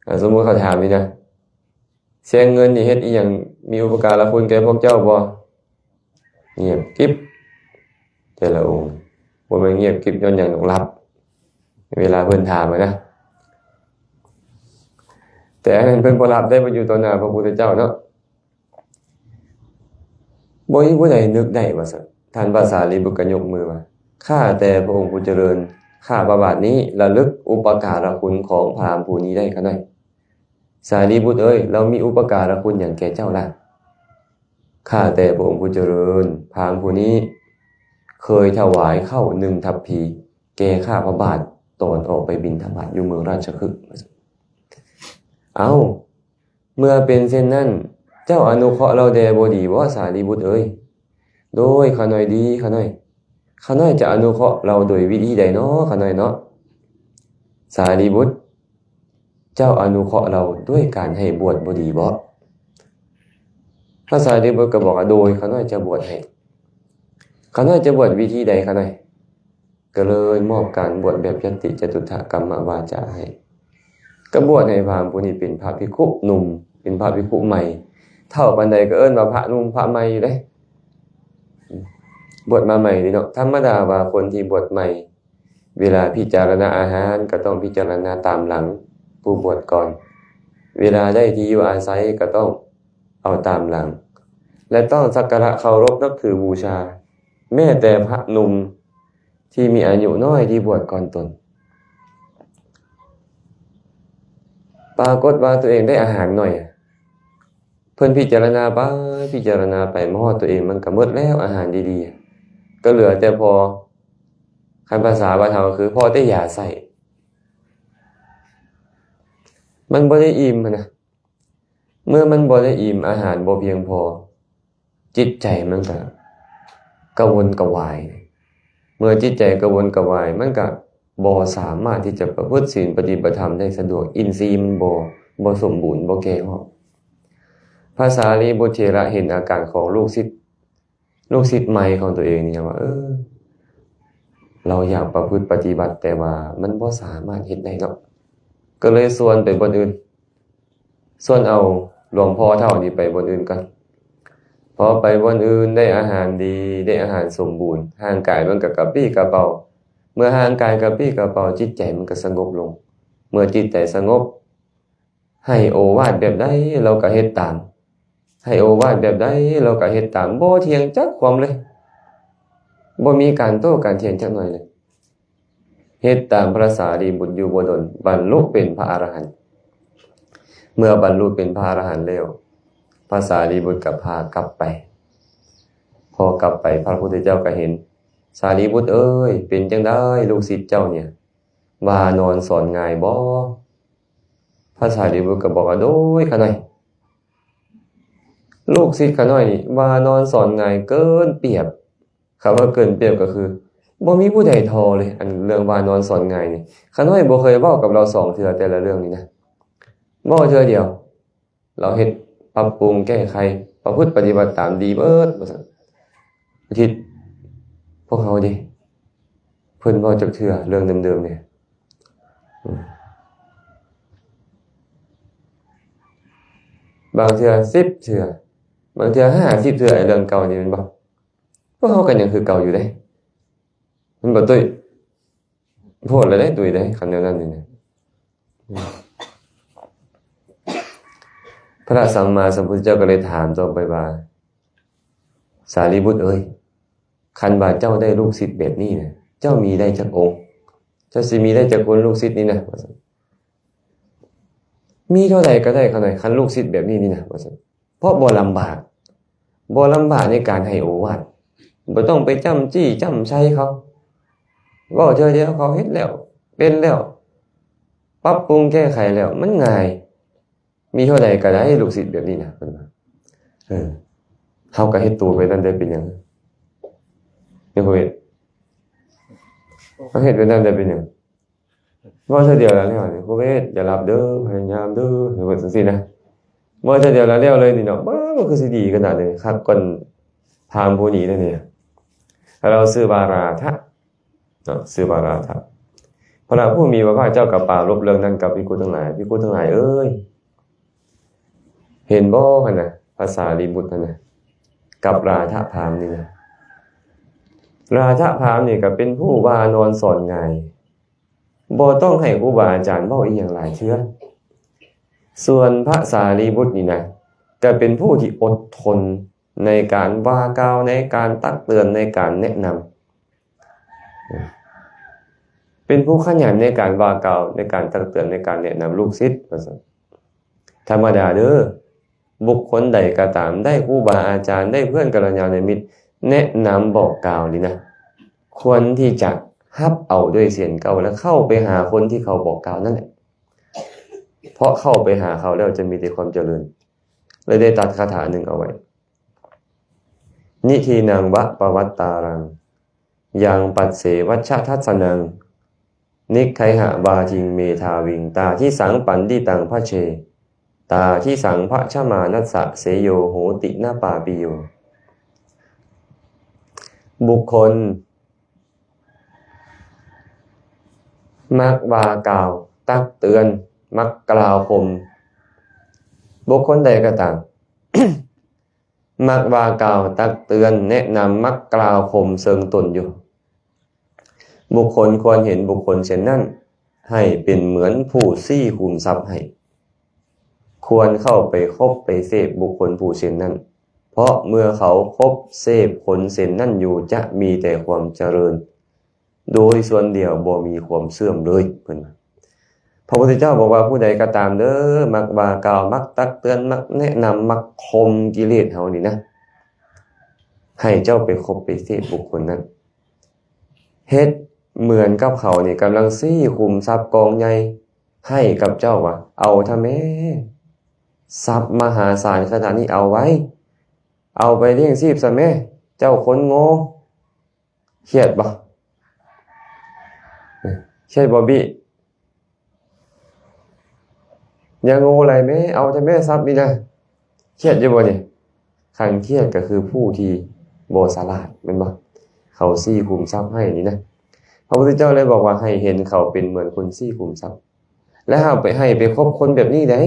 ອາ ສົມມຸດເຂົາຖາມນີ້ນະ ແສງເງິນນີ້ເຮັດອີ່ຫຍັງ ມີອຸປະກາລະຄຸນແກ່ພວກເຈົ້າບໍ່? ງຽບກິບ ແຕ່ລະອົງ ບໍ່ແມ່ນງຽບກິບຍ້ອນຫຍັງດອກ ຫຼັບ ເວລາເພິ່ນຖາມຫັ້ນນະ. ແຕ່ອັນນັ້ນເພິ່ນບໍ່ຫຼັບໄດ້ ເພິ່ນຢູ່ຕໍ່ໜ້າພະພຸດທະເຈົ້າເນາະ. ບໍ່ມີຜູ້ໃດນຶກໄດ້ວ່າຊັ້ນ. ທ່ານພະສາລີບຸດກໍຍົກມືວ່າ ຂ້າແຕ່ພະອົງຜູ້ຈະເລີນ ຂ້າພະບາດນີ້ລະລຶກອຸປະກາລະຄຸນຂອງພາມຜູ້ນີ້ໄດ້ຂ້ານ້ອຍ. ສາລີບຸດເອີຍ ລາວມີອຸປະກາລະຄຸນຫຍັງແກ່ເຈົ້າລະ? ຂ້າແຕ່ພະອົງຜູ້ຈະເລີນ ພາມຜູ້ນີ້ເຄີຍຖວາຍເຂົ້າໜຶ່ງທັບພີແກ່ຂ້າພະບາດ ຕອນອອກໄປບິນທະບາດຢູ່ເມືອງລາຊະຄຶ. ເອົ້າ ເມື່ອເປັນເຊັ່ນນັ້ນ ເຈົ້າອະນຸເຄາະລາວແດ່ບໍ່ດີບໍ ສາລີບຸດເອີຍ? ໂດຍ ຂ້ານ້ອຍດີ ຂ້ານ້ອຍ ຂ້ານ້ອຍຈະອະນຸເຄາະລາວໂດຍວິທີໃດນໍ ຂ້ານ້ອຍເນາະ? ສາລີບຸດ ເຈົ້າອະນຸເຄາະລາວດ້ວຍການໃຫ້ບວດບໍ່ດີບໍ? ພະສາລີບຸດກໍບອກວ່າ ໂດຍ ຂ້ານ້ອຍຈະບວດໃຫ້. ຂ້ານ້ອຍຈະບວດວິທີໃດ ຂ້ານ້ອຍ? ກໍເລີຍມອບການບວດແບບຍັດຕິຈະຕຸດຖະກຳມະວາຈາໃຫ້. ກໍບວດໃຫ້ພາມຜູ້ນີ້ເປັນພະພິກຂຸໜຸ່ມ ເປັນພະພິກຂຸໃໝ່. ເຖົ້າປານໃດກໍເອີ້ນວ່າພະໜຸ່ມພະໃໝ່ຢູ່ເດ້. ບວດມາໃໝ່ນີ້ເນາະ ທຳມະດາວ່າຄົນທີ່ບວດໃໝ່ ເວລາພິຈາລະນາອາຫານກໍຕ້ອງພິຈາລະນາຕາມຫຼັງຜູ້ບວດກ່ອນ, ເວລາໄດ້ທີ່ຢູ່ອາໄສກໍຕ້ອງເອົາຕາມຫຼັງ ແລະ ຕ້ອງສັກກາລະເຄົາລົບນັບຖືບູຊາ ແມ້ແຕ່ພະໜຸ່ມທີ່ມີອາຍຸນ້ອຍທີ່ບວດກ່ອນຕົນ. ປາກົດວ່າຕົວເອງໄດ້ອາຫານໜ້ອຍ. ເພິ່ນພິຈາລະນາໄປ ພິຈາລະນາໄປ ມາຮອດຕົວເອງມັນກໍໝົດແລ້ວອາຫານດີໆ ກໍເຫຼືອແຕ່ພໍ ຄັນພາສາບ້ານເຮົາກໍຄືພໍແຕ່ຢາໃຊ້. ມັນບໍ່ໄດ້ອີ່ມຫັ້ນນະ. ເມື່ອມັນບໍ່ໄດ້ອີ່ມ ອາຫານບໍ່ພຽງພໍ ຈິດໃຈມັນກະກະວົນກະວາຍ. ເມື່ອຈິດໃຈກະວົນກະວາຍ ມັນກະບໍ່ສາມາດທີ່ຈະປະພຶດສິນປະຕິບັດທຳໄດ້ສະດວກ, ອິນຊີມັນບໍ່ ບໍ່ສົມບູນ ບໍ່ແກ່ຮອບ. ພະສາລີບຸດເຖລະເຫັນອາການຂອງລູກສິດ ລູກສິດໃໝ່ຂອງຕົວເອງນີ້ວ່າ ເອີ ລາວຢາກປະພຶດປະຕິບັດ ແຕ່ວ່າມັນບໍ່ສາມາດເຮັດໄດ້ເນາະ, ກໍເລີຍຊວນໄປບ່ອນອື່ນ. ຊວນເອົາຫຼວງພໍ່ເຖົ້ານີ້ໄປບ່ອນອື່ນກ່ອນ. ພໍໄປບ່ອນອື່ນໄດ້ອາຫານດີ ໄດ້ອາຫານສົມບູນ, ຮ່າງກາຍມັນກໍກະປີ້ກະເປົາ. ເມື່ອຮ່າງກາຍກະປີ້ກະເປົາ, ຈິດໃຈມັນກໍສະຫງົບລົງ. ເມື່ອຈິດໃຈສະຫງົບ, ໃຫ້ໂອວາດແບບໃດ ລາວກໍເຮັດຕາມ. ໃຫ້ໂອວາດແບບໃດ ລາວກໍເຮັດຕາມ. ບໍ່ຖຽງຈັກຄວາມເລີຍ. ບໍ່ມີການໂຕ້ການຖຽງຈັກໜ້ອຍເລີຍ. ເຮັດຕາມພະສາລີບຸດຢູ່ບໍ່ດົນ ບັນລຸເປັນພະອະລະຫັນ. ເມື່ອບັນລຸເປັນພະອະລະຫັນແລ້ວ ພະສາລີບຸດກໍພາກັບໄປ. ພໍກັບໄປ ພະພຸດທະເຈົ້າກໍເຫັນ, ສາລີບຸດເອີຍ, ເປັນຈັ່ງໃດລູກສິດເຈົ້າເນຍ ວ່ານອນສອນງ່າຍບໍ່? ພະສາລີບຸດກໍບອກວ່າ ໂດຍ ຂ້ານ້ອຍ ລູກສິດຂ້ານ້ອຍນີ້ວ່ານອນສອນງ່າຍເກີນປຽບ. ຄຳວ່າເກີນປຽບກໍຄື ບໍ່ມີຜູ້ໃດທໍ່ເລີຍ ອັນເລື່ອງວ່ານອນສອນງ່າຍນີ້. ຂ້ານ້ອຍບໍ່ເຄີຍເວົ້າກັບລາວສອງເທື່ອ ແຕ່ລະເລື່ອງນີ້ນະ. ເວົ້າເທື່ອດຽວ ລາວເຮັດ ປັບປຸງແກ້ໄຂ ປະພຶດປະຕິບັດຕາມດີເບິດ ວ່າຊັ້ນ. ອາທິດ ພວກເຮົາເດ ເພິ່ນເວົ້າຈັກເທື່ອເລື່ອງເດີມໆນີ້? ອືມ ບາງເທື່ອສິບເທື່ອ ບາງເທື່ອຫ້າສິບເທື່ອ ໄອ້ເລື່ອງເກົ່ານີ້ແມ່ນບໍ່? ພວກເຮົາກໍຍັງຄືເກົ່າຢູ່ເດ້ ແມ່ນບໍ່ຕຸ້ຍ? ໂພດແລ້ວເດ້ຕຸ້ຍເດ້ ຄັນແນວນັ້ນນີ້ນະ. ພະສຳມາສຳພຸດທະເຈົ້າກໍເລີຍຖາມຕໍ່ໄປວ່າ ສາລີບຸດເອີຍ ຄັນວ່າເຈົ້າໄດ້ລູກສິດແບບນີ້ນະ ເຈົ້າມີໄດ້ຈັກອົງ? ເຈົ້າຊິມີໄດ້ຈັກຄົນລູກສິດນີ້ນະ? ວ່າຊັ້ນ. ມີເທົ່າໃດກໍໄດ້ ຄັນ ຄັນລູກສິດແບບນີ້ນີ້ນະ ວ່າຊັ້ນ. ເພາະບໍ່ລຳບາກ ບໍ່ລຳບາກໃນການໃຫ້ໂອວາດ ບໍ່ຕ້ອງໄປຈ້ຳຈີ້ຈ້ຳໄຊເຂົາ ເວົ້າເທື່ອດຽວເຂົາເຮັດແລ້ວ ເປັນແລ້ວ ປັບປຸງແກ້ໄຂແລ້ວ ມັນງ່າຍ. ມີເທົ່າໃດກໍໄດ້ລູກສິດແບບນີ້ນະ ເພິ່ນວ່າ. ເອີ ເຮົາກໍເຮັດໂຕແບບນັ້ນໄດ້ເປັນຫຍັງ? ນີ້ ໂຄວິດ ເຮົາເຮັດແບບນັ້ນໄດ້ເປັນຫຍັງ? ເວົ້າເທື່ອດຽວແລ້ວແລ້ວນີ້ ໂຄວິດ ຢ່າຫຼັບເດີ ພະຍາຍາມເດີ ເວົ້າຈັ່ງຊີ້ນະ. ເວົ້າເທື່ອດຽວແລ້ວແລ້ວເລີຍນີ້ເນາະ. ເບິ່ງ ມັນຄືຊິດີຂະໜາດນີ້ ຄັກກ່ອນພາມຜູ້ນີ້ເດ້ນີ້. ລາວຊື່ວ່າລາທະເນາະ ຊື່ວ່າລາທະ. ພະຜູ້ມີພະພາກເຈົ້າກໍປາລົບເລື່ອງນັ້ນກັບພິກຂຸທັງຫຼາຍ. ພິກຂຸທັງຫຼາຍເອີຍ ເຫັນບໍ່ຫັ້ນນະ ພະສາລີບຸດຫັ້ນນະ ກັບລາທະພາມນີ້ນະ. ລາທະພາມນີ້ກໍເປັນຜູ້ວ່ານອນສອນຫງາຍ ບໍ່ຕ້ອງໃຫ້ຄູບາອາຈານເວົ້າອີ່ຫຍັງຫຼາຍເທື່ອ. ສ່ວນພະສາລີບຸດນີ້ນະ ຈະເປັນຜູ້ທີ່ອົດທົນໃນການວ່າກ່າວ, ໃນການຕັກເຕືອນ, ໃນການແນະນຳ, ເປັນຜູ້ຂະຫຍັນໃນການວ່າກ່າວ, ໃນການຕັກເຕືອນ, ໃນການແນະນຳລູກສິດ ວ່າຊັ້ນ. ທຳມະດາເດີ ບຸກຄົນໃດກໍຕາມ ໄດ້ຄູບາອາຈານ, ໄດ້ເພື່ອນກັນລະຍານມິດແນະນຳບອກກ່າວນີ້ນະ ຄວນທີ່ຈະຮັບເອົາດ້ວຍສຽງເກົ່າ ແລະ ເຂົ້າໄປຫາຄົນທີ່ເຂົາບອກກ່າວນັ້ນແຫຼະ. ເພາະເຂົ້າໄປຫາເຂົາແລ້ວຈະມີແຕ່ຄວາມຈະເລີນ. ເລີຍໄດ້ຕັດຄາຖາໜຶ່ງເອົາໄວ້ ນິທິນັງວະປະວັດຕາລັງ ຍັງປັດເສວັດຊະທັດສະນັງ ນິກໄຄຫະວາທິງເມທາວິງ ຕາທິສັງປັນດິຕັງພະເຊ ຕາທິສັງພະຊະມານັດສະ ເສໂຍໂຫຕິນະປາປິໂຍ. ບຸກຄົນມັກວ່າກ່າວຕັກເຕືອນ ມັກກ່າວຂົ່ມ ບຸກຄົນໃດກໍຕາມ ມັກວ່າກ່າວຕັກເຕືອນແນະນຳ ມັກກ່າວຂົ່ມເຊີງຕົນຢູ່. ບຸກຄົນຄວນເຫັນບຸກຄົນເຊັ່ນນັ້ນໃຫ້ເປັນເໝືອນຜູ້ຊີ້ຂຸມຊັບໃຫ້. ຄວນເຂົ້າໄປຄົບໄປເສບບຸກຄົນຜູ້ເຊັ່ນນັ້ນ, ເພາະເມື່ອເຂົາຄົບເສບຄົນເຊັ່ນນັ້ນຢູ່ ຈະມີແຕ່ຄວາມຈະເລີນ ໂດຍສ່ວນດຽວບໍ່ມີຄວາມເສື່ອມເລີຍ ເພິ່ນວ່າ. ພະພຸດທະເຈົ້າບອກວ່າ ຜູ້ໃດກໍຕາມເດີ ມັກວ່າກ່າວ ມັກຕັກເຕືອນ ມັກແນະນຳ ມັກຂົ່ມກິເລດເຮົານີ້ນະ ໃຫ້ເຈົ້າໄປຄົບໄປເສບບຸກຄົນນັ້ນ ເຮັດເໝືອນກັບເຂົານີ້ກຳລັງຊີ້ຂຸມຊັບກອງໃຫຍ່ໃຫ້ກັບເຈົ້າວ່າ ເອົາທະແມ້ ຊັບມະຫາສານຂະໜາດນີ້ ເອົາໄວ້ ເອົາໄປລ້ຽງຊີບຊະແມ້ ເຈົ້າຄົນໂງ່. ຄຽດບໍ່? ຄຽດບໍ່ບິ? ຢ່າໂງ່ຫຼາຍແມ້ ເອົາແຕ່ແມ້ຊັບນີ້ນະ. ຄຽດຢູ່ບໍ່ນີ້? ຄັນຄຽດກໍຄືຜູ້ທີ່ບໍ່ສະຫຼາດ ແມ່ນບໍ່? ເຂົາຊີ້ຂຸມຊັບໃຫ້ນີ້ນະ. ພະພຸດທະເຈົ້າເລີຍບອກວ່າ ໃຫ້ເຫັນເຂົາເປັນເໝືອນຄົນຊີ້ຂຸມຊັບ ແລະ ເຮົາໄປ ໃຫ້ໄປຄົບຄົນແບບນີ້ໄດ໋.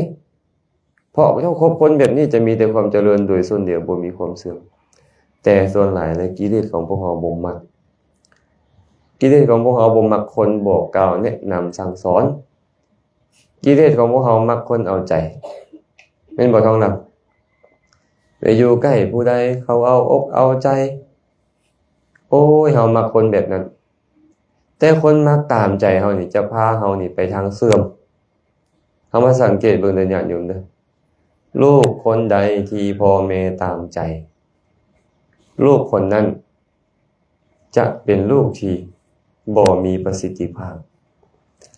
ເພາະເຈົ້າຄົບຄົນແບບນີ້ຈະມີແຕ່ຄວາມຈະເລີນໂດຍສ່ວນດຽວ ບໍ່ມີຄວາມເສື່ອມ. ແຕ່ສ່ວນຫຼາຍແລ້ວ ກິເລດຂອງພວກເຮົາບໍ່ມັກ ກິເລດຂອງພວກເຮົາບໍ່ມັກຄົນບອກກ່າວແນະນຳສັ່ງສອນ. ກິເລດຂອງພວກເຮົາມັກຄົນເອົາໃຈ ແມ່ນບໍ່ ທອງລຳ? ໄປຢູ່ໃກ້ຜູ້ໃດເຂົາເອົາອົກເອົາໃຈ ໂອ້ຍ ເຮົາມັກຄົນແບບນັ້ນ. ແຕ່ຄົນມັກຕາມໃຈເຮົານີ້ ຈະພາເຮົານີ້ໄປທາງເສື່ອມ. ເຮົາມາສັງເກດເບິ່ງເດີ ຍາດໂຍມເດີ, ລູກຄົນໃດທີ່ພໍ່ແມ່ຕາມໃຈ ລູກຄົນນັ້ນຈະເປັນລູກທີ່ບໍ່ມີປະສິດທິພາບ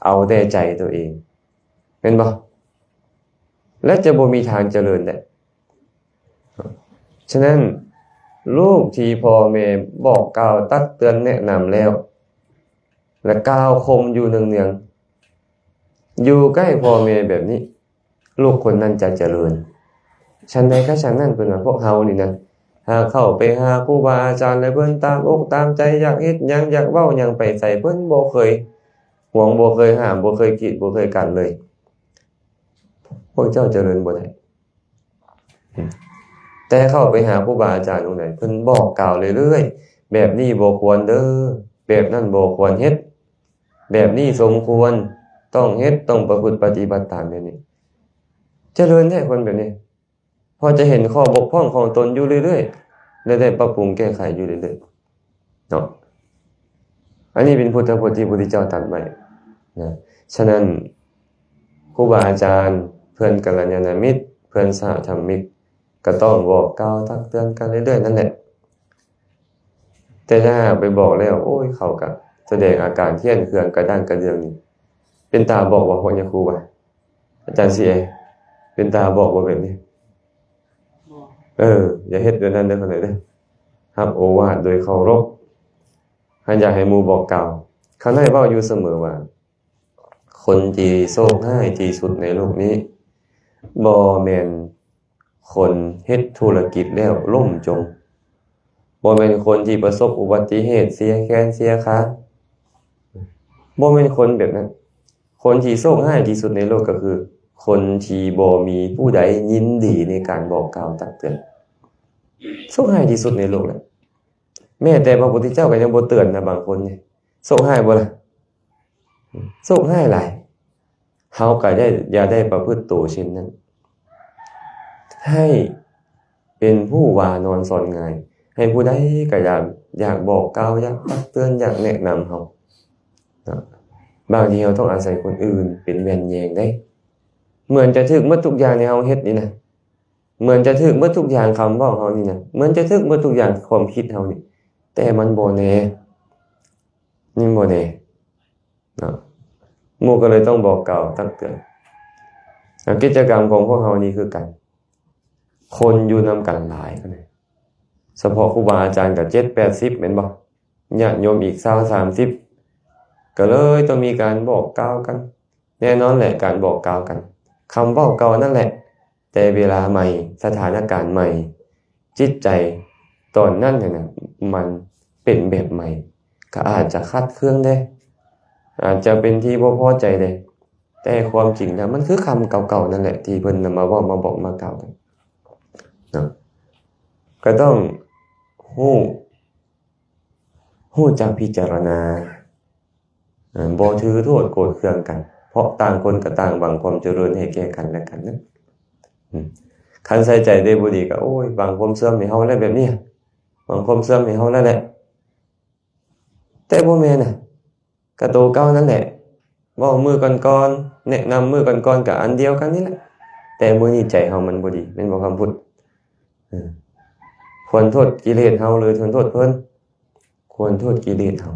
ເອົາແຕ່ໃຈຕົວເອງ ແມ່ນບໍ່? ແລະ ຈະບໍ່ມີທາງຈະເລີນແຫຼະ. ສະນັ້ນ ລູກທີ່ພໍ່ແມ່ບອກກ່າວຕັກເຕືອນແນະນຳແລ້ວ ແລະ ກ່າວຂົ່ມຢູ່ເນືອງໆ ຢູ່ໃກ້ພໍ່ແມ່ແບບນີ້ ລູກຄົນນັ້ນຈະຈະເລີນ. ຊັ້ນໃດກໍຊັ້ນນັ້ນ ເພິ່ນວ່າພວກເຮົານີ້ນະ ຫາກເຂົ້າໄປຫາຄູບາອາຈານ ແລະ ເພິ່ນຕາມອົກຕາມໃຈ ຢາກເຮັດຫຍັງ ຢາກເວົ້າຫຍັງໄປໃສ່ ເພິ່ນບໍ່ເຄີຍຫວງ ບໍ່ເຄີຍຫ້າມ ບໍ່ເຄີຍກີດ ບໍ່ເຄີຍກັ້ນເລີຍ. ພວກເຈົ້າຈະເລີນບໍ່ໄດ້. ແຕ່ເຂົ້າໄປຫາຄູບາອາຈານອົງໃດ ເພິ່ນບອກກ່າວເລື້ອຍໆ ແບບນີ້ບໍ່ຄວນເດີ ແບບນັ້ນບໍ່ຄວນເຮັດ ແບບນີ້ສົມຄວນຕ້ອງເຮັດ ຕ້ອງປະພຶດປະຕິບັດຕາມແບບນີ້ ຈະເລີນແທ້ຄົນແບບນີ້. ເພາະຈະເຫັນຂໍ້ບົກຜ່ອງຂອງຕົນຢູ່ເລື້ອຍໆ ແລະ ໄດ້ປັບປຸງແກ້ໄຂຢູ່ເລື້ອຍໆ ເນາະ. ອັນນີ້ເປັນພຸດທະພົດທີ່ພະພຸດທະເຈົ້າຕັດໄວ້ນະ. ສະນັ້ນ ຄູບາອາຈານ ເພື່ອນກັນລະຍານະມິດ ເພື່ອນສະຫະທຳມິກ ກໍຕ້ອງບອກກ່າວຕັກເຕືອນກັນເລື້ອຍໆ ນັ້ນແຫຼະ. ແຕ່ຖ້າຫາກໄປບອກແລ້ວ ໂອ້ຍ ເຂົາກໍສະແດງອາການຂຽນເຄືອງກະດ້າງກະເດືອງນີ້ ເປັນຕາບອກບໍ່ ພວກຍາຄູບາ ອາຈານຊີເອ ເປັນຕາບອກບໍ່ແບບນີ້? ເອີ ຢ່າເຮັດແບບນັ້ນເດີ ຂ້ານ້ອຍເດີ. ຮັບໂອວາດໂດຍເຄົາລົບ ຄັນຢາກໃຫ້ໝູ່ບອກກ່າວ. ຂ້ານ້ອຍເວົ້າຢູ່ສະເໝີວ່າ ຄົນທີ່ໂຊກຮ້າຍທີ່ສຸດໃນໂລກນີ້ ບໍ່ແມ່ນຄົນເຮັດທຸລະກິດແລ້ວລົ້ມຈົມ, ບໍ່ແມ່ນຄົນທີ່ປະສົບອຸບັດຕິເຫດເສຍແຂນເສຍຂາ, ບໍ່ແມ່ນຄົນແບບນັ້ນ. ຄົນທີ່ໂຊກຮ້າຍທີ່ສຸດໃນໂລກກໍຄືຄົນທີ່ບໍ່ມີຜູ້ໃດຍິນດີໃນການບອກກ່າວຕັກເຕືອນ. ໂຊກຮ້າຍທີ່ສຸດໃນໂລກແຫຼະ. ແມ້ແຕ່ພະພຸດທະເຈົ້າກໍຍັງບໍ່ເຕືອນນະ ບາງຄົນນີ້. ໂຊກຮ້າຍບໍ່ລະ? ໂຊກຮ້າຍຫຼາຍ. ເຮົາກໍໄດ້ ຢ່າໄດ້ປະພຶດໂຕເຊັ່ນນັ້ນ. ໃຫ້ເປັນຜູ້ວ່ານອນສອນຫງາຍ, ໃຫ້ຜູ້ໃດກໍຢາກ ຢາກບອກກ່າວ, ຢາກຕັກເຕືອນ, ຢາກແນະນຳເຮົາເນາະ. ບາງທີເຮົາຕ້ອງອາໄສຄົນອື່ນເປັນແວ່ນແຍງເດ້. ເໝືອນຈະຖືກໝົດທຸກຢ່າງທີ່ເຮົາເຮັດນີ້ນະ, ເໝືອນຈະຖືກໝົດທຸກຢ່າງຄຳເວົ້າເຮົານີ້ນະ, ເໝືອນຈະຖືກໝົດທຸກຢ່າງຄວາມຄິດເຮົານີ້, ແຕ່ມັນບໍ່ແນ່, ມັນບໍ່ແນ່. ເນາະ ໝູ່ກໍເລີຍຕ້ອງບອກກ່າວຕັກເຕືອນ. ແລ້ວກິດຈະກຳຂອງພວກເຮົານີ້ຄືກັນ, ຄົນຢູ່ນຳກັນຫຼາຍ, ສະເພາະຄູບາອາຈານກໍເຈັດແປດສິບແມ່ນບໍ່? ຍາດໂຍມອີກຊາວສາມສິບ, ກໍເລີຍຕ້ອງມີການບອກກ່າວກັນ. ແນ່ນອນແຫຼະ ການບອກກ່າວກັນ, ຄຳເວົ້າເກົ່ານັ້ນແຫຼະ, ແຕ່ເວລາໃໝ່, ສະຖານະການໃໝ່, ຈິດໃຈຕອນນັ້ນຫັ້ນນະ ມັນເປັນແບບໃໝ່, ກໍອາດຈະຂັດເຄືອງແດ່, ອາດຈະເປັນທີ່ບໍ່ພໍໃຈແດ່, ແຕ່ຄວາມຈິງແລ້ວມັນຄືຄຳເກົ່າໆນັ້ນແຫຼະ ທີ່ເພິ່ນນຳມາເວົ້າມາບອກມາກ່າວກັນເນາະ. ກໍຕ້ອງຮູ້ ຮູ້ຈັກພິຈາລະນາ ເອີ ບໍ່ຖືໂທດໂກດເຄືອງກັນ ເພາະຕ່າງຄົນກໍຕ່າງຫວັງຄວາມຈະເລີນໃຫ້ແກ່ກັນແລະກັນນະ. ອືມ ຄັນໃສ່ໃຈໄດ້ບໍ່ດີກໍ ໂອ້ຍ ຫວັງຄວາມເສື່ອມໃຫ້ເຮົາແຫຼະແບບນີ້ ຫວັງຄວາມເສື່ອມໃຫ້ເຮົາແລ້ວແຫຼະ. ແຕ່ບໍ່ແມ່ນນະ ກະໂຕເກົ່ານັ້ນແຫຼະ ເວົ້າມື້ກ່ອນໆ ແນະນຳມື້ກ່ອນໆ ກະອັນດຽວກັນນີ້ແຫຼະ ແຕ່ມື້ນີ້ໃຈເຮົາມັນບໍ່ດີ ແມ່ນບໍ່ຄຳພຸດ? ເອີ ຄວນໂທດກິເລດເຮົາ ຫຼື ຄວນໂທດເພິ່ນ? ຄວນໂທດກິເລດເຮົາ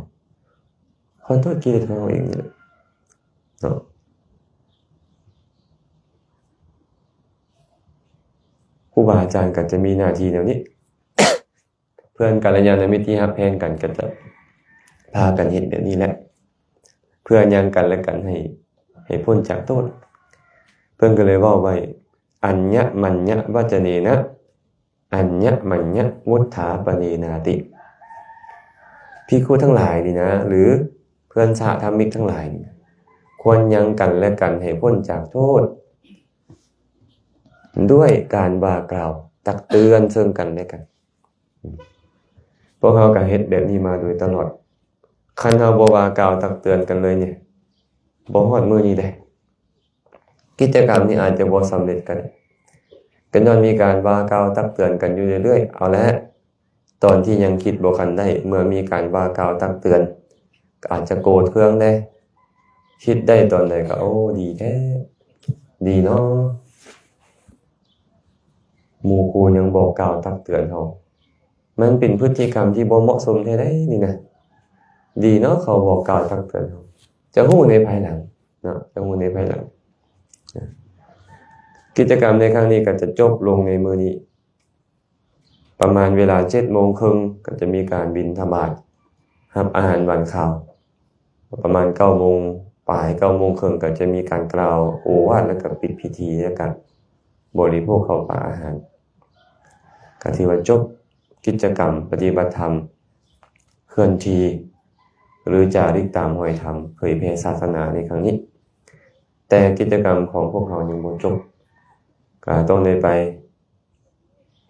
ຄວນໂທດກິເລດຂອງເຮົາເອງນີ້ແຫຼະເນາະ. ຄູບາອາຈານກໍຈະມີໜ້າທີ່ແນວນີ້ ເພື່ອນກັນລະຍານະມິດທີ່ຮັກແພງກັນກໍຈະພາກັນເຮັດແບບນີ້ແຫຼະ ເພື່ອຍັງກັນແລະກັນໃຫ້ ໃຫ້ພົ້ນຈາກໂທດ. ເພິ່ນກໍເລີຍເວົ້າໄວ້ ອັນຍະມັນຍະວັດຈະເນນະ ອັນຍະມັນຍະວຸດຖາປະເນນາຕິ. ພິກຂຸທັງຫຼາຍນີ້ນະ ຫຼື ເພື່ອນສະຫະທຳມິກທັງຫຼາຍນີ້ນະ ຄວນຍັງກັນແລະກັນໃຫ້ພົ້ນຈາກໂທດ ດ້ວຍການວ່າກ່າວຕັກເຕືອນເຊິ່ງກັນແລະກັນ. ພວກເຮົາກໍເຮັດແບບນີ້ມາໂດຍຕະຫຼອດ. ຄັນເຮົາບໍ່ວ່າກ່າວຕັກເຕືອນກັນເລີຍນີ້ ບໍ່ຮອດມື້ນີ້ເດ້. ກິດຈະກຳນີ້ອາດຈະບໍ່ສຳເລັດກໍໄດ້ ກໍຍ້ອນມີການວ່າກ່າວຕັກເຕືອນກັນຢູ່ເລື້ອຍໆ. ເອົາແຫຼະ ຕອນທີ່ຍັງຄິດບໍ່ທັນໄດ້ ເມື່ອມີການວ່າກ່າວຕັກເຕືອນ ກໍອາດຈະໂກດເຄືອງແດ່. ຄິດໄດ້ຕອນໃດກໍ ໂອ້ ດີແທ້ ດີເນາະ ໝູ່ຄູ່ຍັງບອກກ່າວຕັກເຕືອນເຮົາ. ມັນເປັນພຶດຕິກຳທີ່ບໍ່ເໝາະສົມແທ້ໃດນີ້ນະ. ດີເນາະ ເຂົາບອກກ່າວຕັກເຕືອນເຮົາ ຈະຮູ້ໃນພາຍຫຼັງເນາະ ຈະຮູ້ໃນພາຍຫຼັງ. ກິດຈະກຳໃນຄັ້ງນີ້ກໍຈະຈົບລົງໃນມື້ນີ້ ປະມານເວລາເຈັດໂມງເຄິ່ງ ກໍຈະມີການບິນທະບາດ ຮັບອາຫານຫວານຄາວ. ປະມານເກົ້າໂມງປາຍ ເກົ້າໂມງເຄິ່ງ ກໍຈະມີການກ່າວໂອວາດ ແລ້ວກໍປິດພິທີ ແລ້ວກໍບໍລິໂພກເຂົ້າປາອາຫານ. ກໍຖືວ່າຈົບກິດຈະກຳປະຕິບັດທຳ ເຄື່ອນທີ່ ຫຼື ຈາລິກຕາມຮອຍທຳ ເຜີຍແຜ່ສາສະໜາໃນຄັ້ງນີ້. ແຕ່ກິດຈະກຳຂອງພວກເຮົາຍັງບໍ່ຈົບ ກໍຕ້ອງໄດ້ໄປ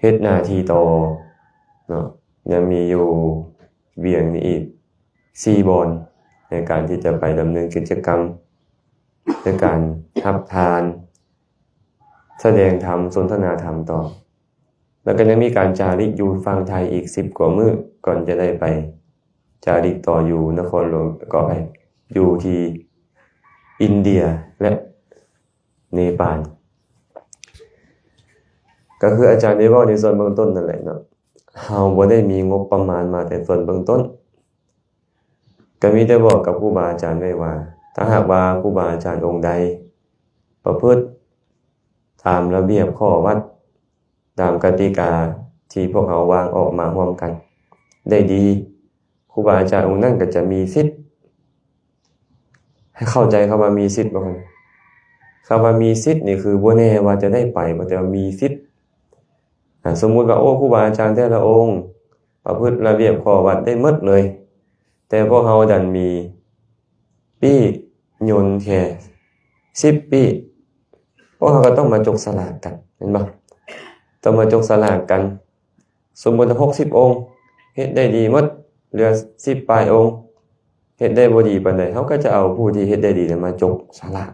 ເຮັດໜ້າທີ່ຕໍ່ເນາະ. ຍັງມີຢູ່ວຽງນີ້ອີກສີ່ບ່ອນ ໃນການທີ່ຈະໄປດຳເນີນກິດຈະກຳ ໃນການຮັບທານ ສະແດງທຳ ສົນທະນາທຳຕໍ່. ແລ້ວກໍຍັງມີການຈາລິກຢູ່ຝັ່ງໄທອີກສິບກວ່າມື້ ກ່ອນຈະໄດ້ໄປຈາລິກຕໍ່ຢູ່ນະຄອນຫຼວງ ຂໍອະໄພ ຢູ່ທີ່ອິນເດຍ ແລະ ເນປານ. ກໍຄືອາຈານໄດ້ເວົ້າໃນສ່ວນເບື້ອງຕົ້ນນັ້ນແຫຼະເນາະ, ເຮົາບໍ່ໄດ້ມີງົບປະມານມາແຕ່ສ່ວນເບື້ອງຕົ້ນ. ກໍມີແຕ່ບອກກັບຄູບາອາຈານໄວ້ວ່າ ຖ້າຫາກວ່າຄູບາອາຈານອົງໃດປະພຶດຕາມລະບຽບຂໍ້ວັດ ຕາມກະຕິກາທີ່ພວກເຮົາວາງອອກມາຮ່ວມກັນໄດ້ດີ, ຄູບາອາຈານອົງນັ້ນກໍຈະມີສິດ. ໃຫ້ເຂົ້າໃຈຄຳວ່າມີສິດບໍ່? ຄຳວ່າມີສິດນີ້ຄືບໍ່ແນ່ວ່າຈະໄດ້ໄປບໍ່, ແຕ່ວ່າມີສິດ. ອາ ສົມມຸດວ່າ ໂອ້ ຄູບາອາຈານແຕ່ລະອົງປະພຶດລະບຽບຂໍ້ວັດໄດ້ໝົດເລີຍ, ແຕ່ພວກເຮົາດັນມີປີ້ຍົນແຄ່ສິບປີ້, ພວກເຮົາກໍຕ້ອງມາຈົກສະຫຼາກກັນ, ແມ່ນບໍ່? ຕ້ອງມາຈົກສະຫຼາກກັນ. ສົມມຸດວ່າຫົກສິບອົງເຮັດໄດ້ດີໝົດ, ເຫຼືອສິບປາຍອົງເຮັດໄດ້ບໍ່ດີປານໃດ, ເຮົາກໍຈະເອົາຜູ້ທີ່ເຮັດໄດ້ດີນັ້ນມາຈົກສະຫຼາກ.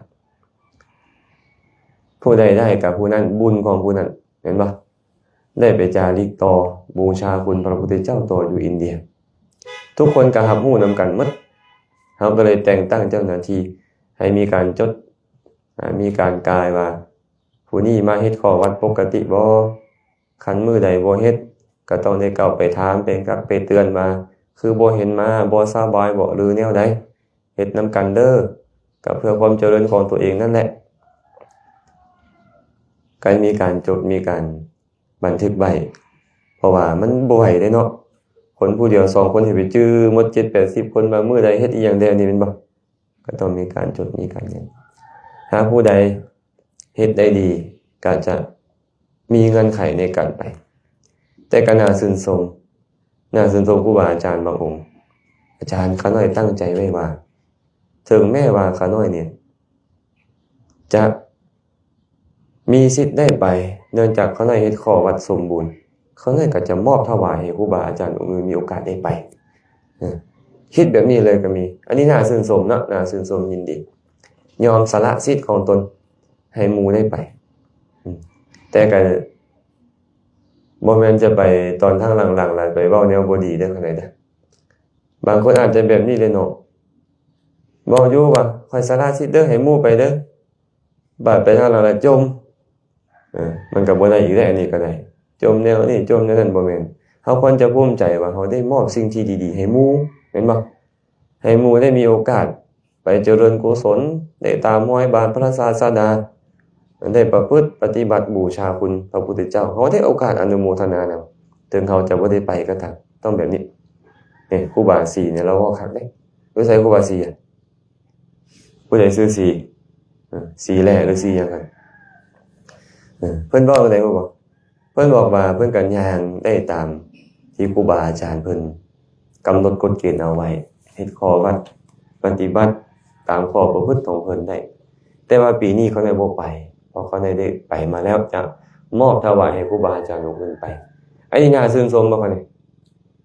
ຜູ້ໃດໄດ້ກໍຜູ້ນັ້ນ, ບຸນຂອງຜູ້ນັ້ນ, ແມ່ນບໍ່? ໄດ້ໄປຈາລິກຕໍ່ ບູຊາຄຸນພະພຸດທະເຈົ້າຕໍ່ຢູ່ອິນເດຍ. ທຸກຄົນກໍຮັບຮູ້ນຳກັນໝົດ. ເຮົາກໍເລີຍແຕ່ງຕັ້ງເຈົ້າໜ້າທີ່ໃຫ້ມີການຈົດ, ອາ, ມີການກາຍວ່າ ຜູ້ນີ້ມາເຮັດຂໍ້ວັດປົກກະຕິບໍ່? ຄັນມື້ໃດບໍ່ເຮັດ ກໍຕ້ອງໄດ້ເຂົ້າໄປຖາມ ໄປກັກໄປເຕືອນວ່າ ຄືບໍ່ເຫັນມາ, ບໍ່ສະບາຍບໍ ຫຼື ແນວໃດ? ເຮັດນຳກັນເດີ້, ກໍເພື່ອຄວາມຈະເລີນຂອງຕົວເອງນັ້ນແຫຼະ. ກໍມີການຈົດ, ມີການບັນທຶກໄວ້, ເພາະວ່າມັນບໍ່ໄຫວເດ້ເນາະ, ຄົນຜູ້ດຽວສອງຄົນຊິໄປຈື່ໝົດເຈັດແປດສິບຄົນວ່າມື້ໃດເຮັດອີ່ຫຍັງແດ່ນີ້ ແມ່ນບໍ່? ກໍຕ້ອງມີການຈົດ, ມີການຫຍັງ. ຫາກຜູ້ໃດເຮັດໄດ້ດີ ກໍຈະມີເງື່ອນໄຂໃນການໄປ. ແຕ່ກໍໜ້າຊື່ນຊົມ, ໜ້າຊື່ນຊົມຄູບາອາຈານບາງອົງ. ອາຈານຂ້ານ້ອຍຕັ້ງໃຈໄວ້ວ່າ ເຖິງແມ້ວ່າຂ້ານ້ອຍນີ້ຈະມີສິດໄດ້ໄປ, ເນື່ອງຈາກຂ້ານ້ອຍເຮັດຂໍ້ວັດສົມບູນ, ຂ້ານ້ອຍກໍຈະມອບຖວາຍໃຫ້ຄູບາອາຈານອົງອື່ນມີໂອກາດໄດ້ໄປ. ເອີ, ຄິດແບບນີ້ເລີຍກໍມີ. ອັນນີ້ໜ້າຊື່ນຊົມເນາະ, ໜ້າຊື່ນຊົມ, ຍິນດີ. ຍອມສະຫຼະສິດຂອງຕົນໃຫ້ໝູ່ໄດ້ໄປ. ອືມ ແຕ່ກໍບໍ່ແມ່ນຈະໄປຕອນທາງຫຼັງໆ ແລ້ວໄປເວົ້າແນວບໍ່ດີເດີ ຂ້າໃດເດີ. ບາງຄົນອາດຈະແບບນີ້ເລີຍເນາະ, ເວົ້າຢູ່ວ່າ ຂ້ອຍສະຫຼະສິດເດີ ໃຫ້ໝູ່ໄປເດີ. ບາດໄປທາງຫຼັງລະຈົ່ມ. ເອີ ມັນກໍບໍ່ໄດ້ອີກແຫຼະ, ອັນນີ້ກໍໄດ້. ຈົ່ມແນວນີ້, ຈົ່ມແນວນັ້ນ, ບໍ່ແມ່ນ. ເຮົາຄວນຈະພູມໃຈວ່າເຮົາໄດ້ມອບສິ່ງທີ່ດີໆໃຫ້ໝູ່, ແມ່ນບໍ່? ໃຫ້ໝູ່ໄດ້ມີໂອກາດໄປຈະເລີນກຸສົນ, ໄດ້ຕາມຮອຍບາດພະສາດສະດາ, ໄດ້ປະພຶດປະຕິບັດບູຊາຄຸນພະພຸດທະເຈົ້າ. ເຮົາໄດ້ໂອກາດອະນຸໂມທະນານຳ, ເຖິງເຮົາຈະບໍ່ໄດ້ໄປກໍຕາມ. ຕ້ອງແບບນີ້. ນີ້ ຄູບາສີນີ້ລາວເວົ້າຄັກເດ້. ຢູ່ໃສຄູບາສີ? ຜູ້ໃດຊື່ສີ? ເອີ ສີແຫຼ້ ຫຼື ສີຫຍັງຫັ້ນ? ເອີ ເພິ່ນເວົ້າຈັ່ງໃດຮູ້ບໍ່? ເພິ່ນບອກວ່າເພິ່ນກໍຍ່າງໄດ້ຕາມທີ່ຄູບາອາຈານເພິ່ນກຳນົດກົດເກນເອົາໄວ້, ເຮັດຂໍ້ວັດປະຕິບັດຕາມຂໍ້ປະພຶດຂອງເພິ່ນໄດ້. ແຕ່ວ່າປີນີ້ຂ້ານ້ອຍບໍ່ໄປ, ເພາະຂ້ານ້ອຍໄດ້ໄປມາແລ້ວ, ຈະມອບຖວາຍໃຫ້ຄູບາອາຈານຂອງເພິ່ນໄປ. ອັນນີ້ໜ້າຊື່ນຊົມບໍ່ຄະນີ້?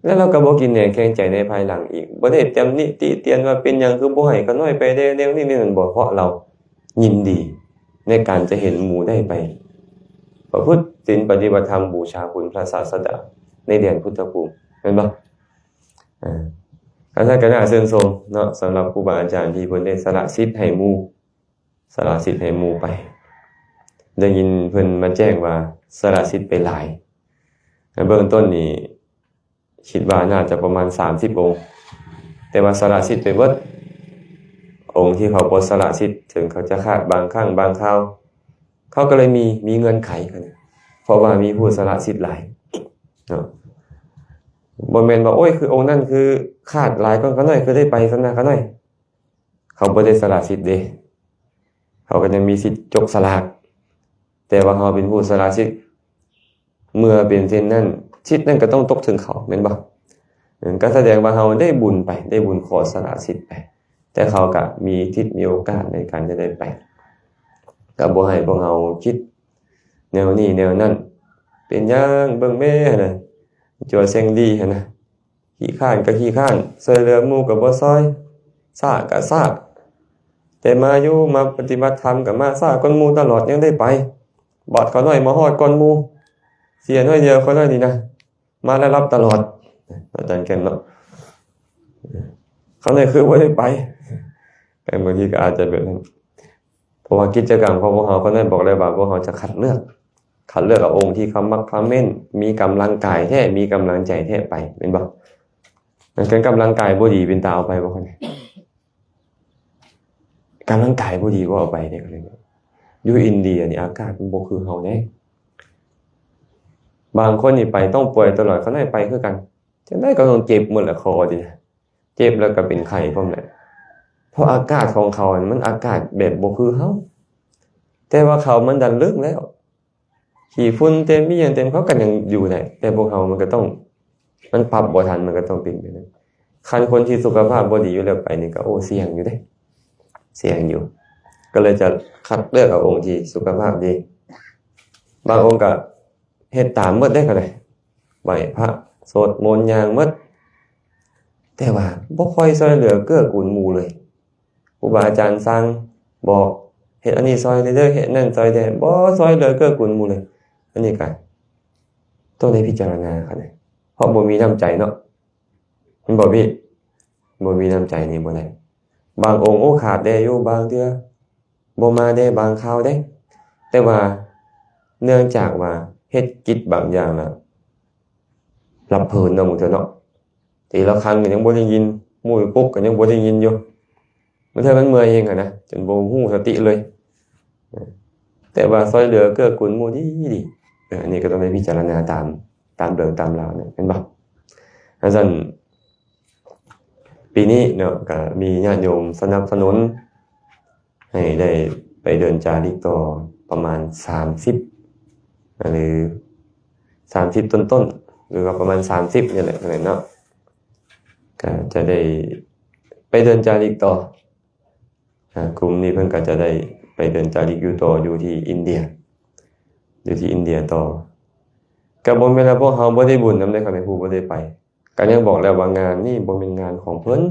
ແລ້ວລາວກໍບໍ່ກິນແໜງແຂງໃຈໃນພາຍຫຼັງອີກ, ບໍ່ໄດ້ຕຳໜິຕິຕຽນວ່າເປັນຫຍັງຄືບໍ່ໃຫ້ຂ້ານ້ອຍໄປແດ່ແນວນີ້ແນວນັ້ນບໍ່, ເພາະລາວຍິນດີໃນການຈະເຫັນໝູ່ໄດ້ໄປປະພຶດສິນປະຕິບັດທຳ ບູຊາຄຸນພະສາດສະດາໃນແດນພຸດທະພູມ, ແມ່ນບໍ່? ເອີ ອັນນັ້ນກໍໜ້າຊື່ນຊົມເນາະ, ສຳລັບຄູບາອາຈານທີ່ເພິ່ນໄດ້ສະຫຼະສິດໃຫ້ໝູ່, ສະຫຼະສິດໃຫ້ໝູ່ໄປ. ໄດ້ຍິນເພິ່ນມາແຈ້ງວ່າສະຫຼະສິດໄປຫຼາຍ, ໃນເບື້ອງຕົ້ນນີ້ ຄິດວ່າໜ້າຈະປະມານສາມສິບອົງ, ແຕ່ວ່າສະຫຼະສິດໄປເບິດ. ອົງທີ່ເຂົາບໍ່ສະຫຼະສິດ, ເຖິງເຂົາຈະຂາດບາງຄັ້ງບາງຄາວ, ເຂົາກໍເລີຍມີ, ມີເງື່ອນໄຂ, ເພາະວ່າມີຜູ້ສະຫຼະສິດຫຼາຍເນາະ. ບໍ່ແມ່ນວ່າ ໂອ້ຍ ຄືອົງນັ້ນຄືຂາດຫຼາຍກ່ອນຂ້ານ້ອຍ, ຄືໄດ້ໄປຊຳນະຂ້ານ້ອຍ. ເຂົາບໍ່ໄດ້ສະຫຼະສິດເດ້, ເຂົາກໍຍັງມີສິດຈົກສະຫຼາກ, ແຕ່ວ່າເຮົາເປັນຜູ້ສະຫຼະສິດ. ເມື່ອເປັນເຊັ່ນນັ້ນ, ສິດນັ້ນກໍຕ້ອງຕົກເຖິງເຂົາ, ແມ່ນບໍ່? ເອີ ກໍສະແດງວ່າເຮົາໄດ້ບຸນໄປ, ໄດ້ບຸນຂໍສະຫຼະສິດໄປ, ແຕ່ເຂົາກໍມີສິດ, ມີໂອກາດໃນການຈະໄດ້ໄປ, ກໍບໍ່ໃຫ້ພວກເຮົາຄິດແນວນີ້ແນວນັ້ນ. ເປັນຫຍັງ ເບິ່ງແມ້ຫັ້ນນະ, ຈົວເສັງດີຫັ້ນນະ. ຂີ້ຄ້ານກໍຂີ້ຄ້ານ, ຊ່ວຍເຫຼືອໝູ່ກໍບໍ່ຊ່ອຍ, ຊ້າກໍຊ້າ, ແຕ່ມາຢູ່ມາປະຕິບັດທຳກໍມາຊ້າກ່ອນໝູ່ຕະຫຼອດ, ຍັງໄດ້ໄປ. ບາດຂ້ານ້ອຍມາຮອດກ່ອນໝູ່, ເສຍໜ້ອຍດຽວຂ້ານ້ອຍນີ້ນະ, ມາແລ້ວລັບຕະຫຼອດ. ອາຈານແກ່ນເນາະ, ຂ້ານ້ອຍຄືບໍ່ໄດ້ໄປ. ແຕ່ບາງທີກໍອາດຈະແບບນັ້ນ. ເພາະວ່າກິດຈະກຳຂອງພວກເຮົາກໍໄດ້ບອກແລ້ວວ່າ ພວກເຮົາຈະຄັດເລືອກ, ຄັດເລືອກເອົາອົງທີ່ຂະໝັກຂະເໝັ້ນ, ມີກຳລັງກາຍແທ້, ມີກຳລັງໃຈແທ້ໄປ, ແມ່ນບໍ່? ມັນເປັນກຳລັງກາຍບໍ່ດີເປັນຕາເອົາໄປບໍ່? ກຳລັງກາຍບໍ່ດີບໍ່ເອົາໄປເດ້. ຢູ່ອິນເດຍນີ້ອາກາດມັນບໍ່ຄືເຮົາເດ້. ບາງຄົນນີ້ໄປຕ້ອງປ່ວຍຕະຫຼອດ, ຂ້ານ້ອຍໄປຄືກັນ, ຈັ່ງໃດກໍຕ້ອງເຈັບໝົດແຫຼະ ຄໍນີ້ນະ. ເຈັບແລ້ວກໍເປັນໄຂ້ພ້ອມແຫຼະ ເພາະອາກາດຂອງເຂົາມັນອາກາດແບບບໍ່ຄືເຮົາ. ແຕ່ວ່າເຂົາມັນດັນເລິກແລ້ວ ຂີ້ຝຸ່ນເຕັມ ມີຫຍັງເຕັມ ເຂົາກໍຍັງຢູ່ໄດ້. ແຕ່ພວກເຮົາມັນກໍຕ້ອງ ມັນປັບບໍ່ທັນ ມັນກໍຕ້ອງເປັນແບບນັ້ນ. ຄັນຄົນທີ່ສຸຂະພາບບໍ່ດີຢູ່ແລ້ວໄປນີ້ກໍ ໂອ້ ສ່ຽງຢູ່ເດ້ ສ່ຽງຢູ່. ກໍເລີຍຈະຄັດເລືອກເອົາອົງທີ່ສຸຂະພາບດີ. ບາງອົງກໍເຮັດຕາມໝົດເດ້ ກໍໄດ້ ໄຫວ້ພະ ສວດມົນ ຍ່າງໝົດ ແຕ່ວ່າບໍ່ຄ່ອຍຊ່ອຍເຫຼືອເກື້ອກູນໝູ່ເລີຍ. ຄູບາອາຈານສັ່ງບອກ ເຮັດອັນນີ້ຊ່ອຍແດ່ເດີ ເຮັດນັ້ນຊ່ອຍແດ່ ບໍ່ຊ່ອຍເຫຼືອເກື້ອກູນໝູ່ເລີຍ. ອັນນີ້ກໍຕ້ອງໄດ້ພິຈາລະນາ ເພາະບໍ່ມີນ້ຳໃຈເນາະ ແມ່ນບໍ່ພີ່? ບໍ່ມີນ້ຳໃຈນີ້ບໍ່ໄດ້. ບາງອົງ ໂອ້ ຂາດແດ່ຢູ່ ບາງເທື່ອບໍ່ມາແດ່ ບາງຄາວເດ້. ແຕ່ວ່າເນື່ອງຈາກວ່າເຮັດກິດບາງຢ່າງແລ້ວ ຫຼັບເພີນເນາະ ບາງເທື່ອເນາະ ຕີລະຄັງກໍຍັງບໍ່ໄດ້ຍິນ ໝູ່ປຸກກໍຍັງບໍ່ໄດ້ຍິນຢູ່. ບາງເທື່ອມັນເມື່ອຍເອງຫັ້ນນະ ຈົນບໍ່ຮູ້ສະຕິເລີຍ. ແຕ່ວ່າຊ່ອຍເຫຼືອເກື້ອກູນໝູ່ດີໆ. ເອີ ອັນນີ້ກໍຕ້ອງໄດ້ພິຈາລະນາຕາມ ຕາມເລື່ອງຕາມລາວນະ ແມ່ນບໍ່? ອັນຊັ້ນ ປີນີ້ເນາະ ກໍມີຍາດໂຍມສະໜັບສະໜູນໃຫ້ໄດ້ໄປເດີນຈາລິກຕໍ່ປະມານສາມສິບ ຫຼື ສາມສິບຕົ້ນໆ ຫຼືວ່າປະມານສາມສິບນີ້ແຫຼະເນາະ ກໍຈະໄດ້ໄປເດີນຈາລິກຕໍ່. ອາ ກຸ່ມນີ້ເພິ່ນກໍຈະໄດ້ໄປເດີນຈາລິກຢູ່ຕໍ່ ຢູ່ທີ່ອິນເດຍ ຢູ່ທີ່ອິນເດຍຕໍ່. ກໍບໍ່ແມ່ນວ່າພວກເຮົາບໍ່ໄດ້ບຸນນຳເດ້ ຄັນແມ່ນຜູ້ບໍ່ໄດ້ໄປ. ກໍຍັງບອກແລ້ວວ່າງານນີ້ບໍ່ແມ່ນງານຂອງເພິ່ນ,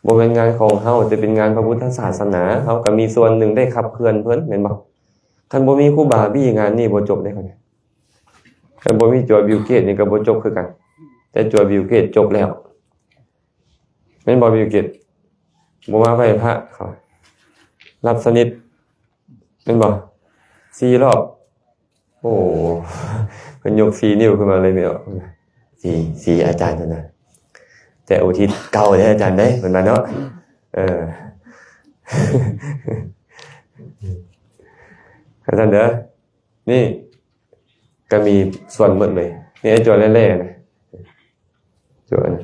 ບໍ່ແມ່ນງານຂອງເຮົາ, ແຕ່ເປັນງານພະພຸດທະສາສະໜາ. ເຮົາກໍມີສ່ວນໜຶ່ງໄດ້ຂັບເຄື່ອນເພິ່ນ, ແມ່ນບໍ່? ຄັນບໍ່ມີຄູບາບີ ງານນີ້ບໍ່ຈົບເດ້. ຄັນບໍ່ມີຈົວບິວເກດນີ້ກໍບໍ່ຈົບຄືກັນ, ແຕ່ຈົວບິວເກດຈົບແລ້ວ. ແມ່ນບໍ່ ບິວເກດ? ບໍ່ມາໄຫວ້ພະ ເຂົາ ລັບສະໜິດ ແມ່ນບໍ່? ສີ່ຮອບ. ໂອ້ ເພິ່ນຍົກສີ່ນິ້ວຂຶ້ນມາເລີຍແມ່ນບໍ່? ສີ່ ສີ່ອາຈານເພິ່ນນະ. ແຕ່ອຸທິດເກົ່າເດ້ອາຈານເດ້ ເພິ່ນວ່າເນາະ. ເອີ ອາຈານເດີ. ນີ້ກໍມີສ່ວນໝົດເລີຍ. ນີ້ໄອ້ຈົວແຫຼ້ໆນະ, ຈົວນະ,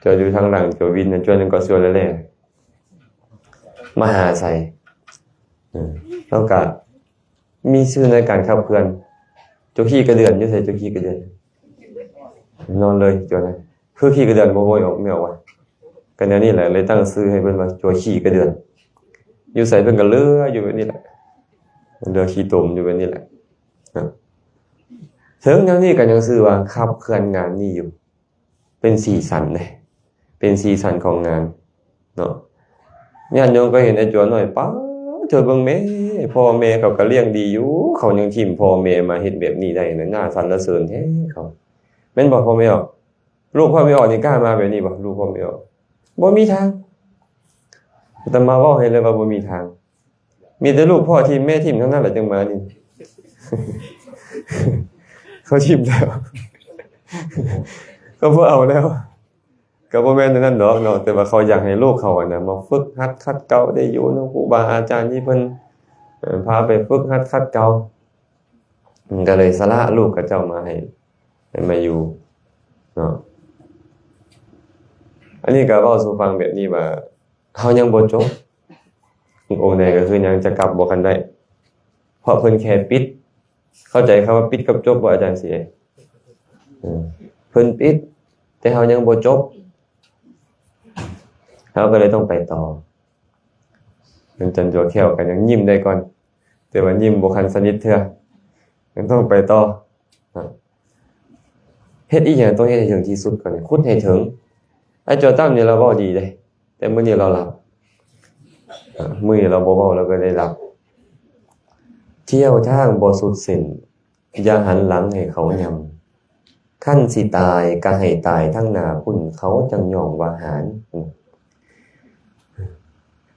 ຈົວຢູ່ທາງຫຼັງ, ຈົວວິນນະ, ຈົວນັ້ນກໍ ຈົວແຫຼ້ໆ ມະຫາໄຊ. ເອີ ແລ້ວກໍມີຊື່ໃນການຂັບເຄື່ອນ. ຈົວຂີ້ກະເດືອນ, ຢູ່ໃສຈົວຂີ້ກະເດືອນ? ນອນເລີຍ ຈົວນັ້ນ. ຄືຂີ້ກະເດືອນບໍ່ ບໍ່ອອກ ແມ່ນອອກວ່າ ກໍແນວນີ້ແຫຼະ ເລີຍຕັ້ງຊື່ໃຫ້ເພິ່ນວ່າ ຈົວຂີ້ກະເດືອນ. ຢູ່ໃສເພິ່ນກໍເຫຼືອຢູ່ແບບນີ້ແຫຼະ, ເຫຼືອຂີ້ຕົມຢູ່ແບບນີ້ແຫຼະເນາະ. ເຖິງແນວນີ້ກໍຍັງຊື່ວ່າຂັບເຄື່ອນງານນີ້ຢູ່, ເປັນສີສັນເດ້, ເປັນສີສັນຂອງງານເນາະ. ຍາດໂຍມກໍເຫັນໄອ້ຈົວນ້ອຍ ປ້າດ ເຈົ້າເບິ່ງແມ້, ພໍ່ແມ່ເຂົາກໍລ້ຽງດີຢູ່, ເຂົາຍັງຖິ້ມພໍ່ແມ່ມາເຮັດແບບນີ້ໄດ້ນະ, ໜ້າສັນລະເສີນແທ້ເຂົາ, ແມ່ນບໍ່ ພໍ່ແມ່ອອກ? ລູກພໍ່ແມ່ອອກນີ້ກ້າມາແບບນີ້ບໍ່? ລູກພໍ່ແມ່ອອກ ບໍ່ມີທາງ. ອາດຕະມາເວົ້າໃຫ້ເລີຍວ່າບໍ່ມີທາງ. ມີແຕ່ລູກພໍ່ຖິ້ມແມ່ຖິ້ມທັງນັ້ນແຫຼະ ຈັ່ງມານີ້. ເຂົາຖິ້ມແລ້ວ ເຂົາບໍ່ເອົາແລ້ວ. ກໍບໍ່ແມ່ນແນວນັ້ນດອກເນາະ, ແຕ່ວ່າເຂົາຢາກໃຫ້ລູກເຂົາຫັ້ນນະ ມາຝຶກຫັດຂັດເກົາ, ໄດ້ຢູ່ນຳຄູບາອາຈານທີ່ເພິ່ນ ເອີ ພາໄປຝຶກຫັດຂັດເກົາ. ມັນກໍເລີຍສະຫຼະລູກເຂົາເຈົ້າມາໃຫ້ ໃຫ້ມາຢູ່ເນາະ. ອັນນີ້ກໍເວົ້າສູ່ຟັງແບບນີ້ວ່າ ເຮົາຍັງບໍ່ຈົບ. ອົງໃດກໍຄືຍັງຈະກັບບໍ່ທັນໄດ້, ເພາະເພິ່ນແຄ່ປິດ. ເຂົ້າໃຈຄຳວ່າປິດກັບຈົບບໍ່ ອາຈານສີ? ເອີ ເພິ່ນປິດ ແຕ່ເຮົາຍັງບໍ່ຈົບ, ເຮົາກໍເລີຍຕ້ອງໄປຕໍ່. ອາຈານຕົວແຂ້ວກໍຍັງຍິ້ມໄດ້ກ່ອນ, ແຕ່ວ່າຍິ້ມບໍ່ທັນສະໜິດເທື່ອ, ຍັງຕ້ອງໄປຕໍ່. ເຮັດອີ່ຫຍັງຕ້ອງເຮັດໃຫ້ເຖິງທີ່ສຸດກ່ອນ, ຂຸດໃຫ້ເຖິງ. ໄອ້ໂຈຕັ້ມນີ້ລາວເວົ້າດີເດ້, ແຕ່ມື້ນີ້ລາວຫຼັບ. ມື້ນີ້ລາວບໍ່ເວົ້າ, ລາວກໍໄດ້ຫຼັບ. ທ່ຽວທາງບໍ່ສຸດເສັ້ນ, ຢ່າຫັນຫຼັງໃຫ້ເຂົາຫຍ້ຳ. ຄັນຊິຕາຍກໍໃຫ້ຕາຍທາງໜ້າພຸ້ນ, ເຂົາຈັ່ງຍ້ອງວ່າຫານ.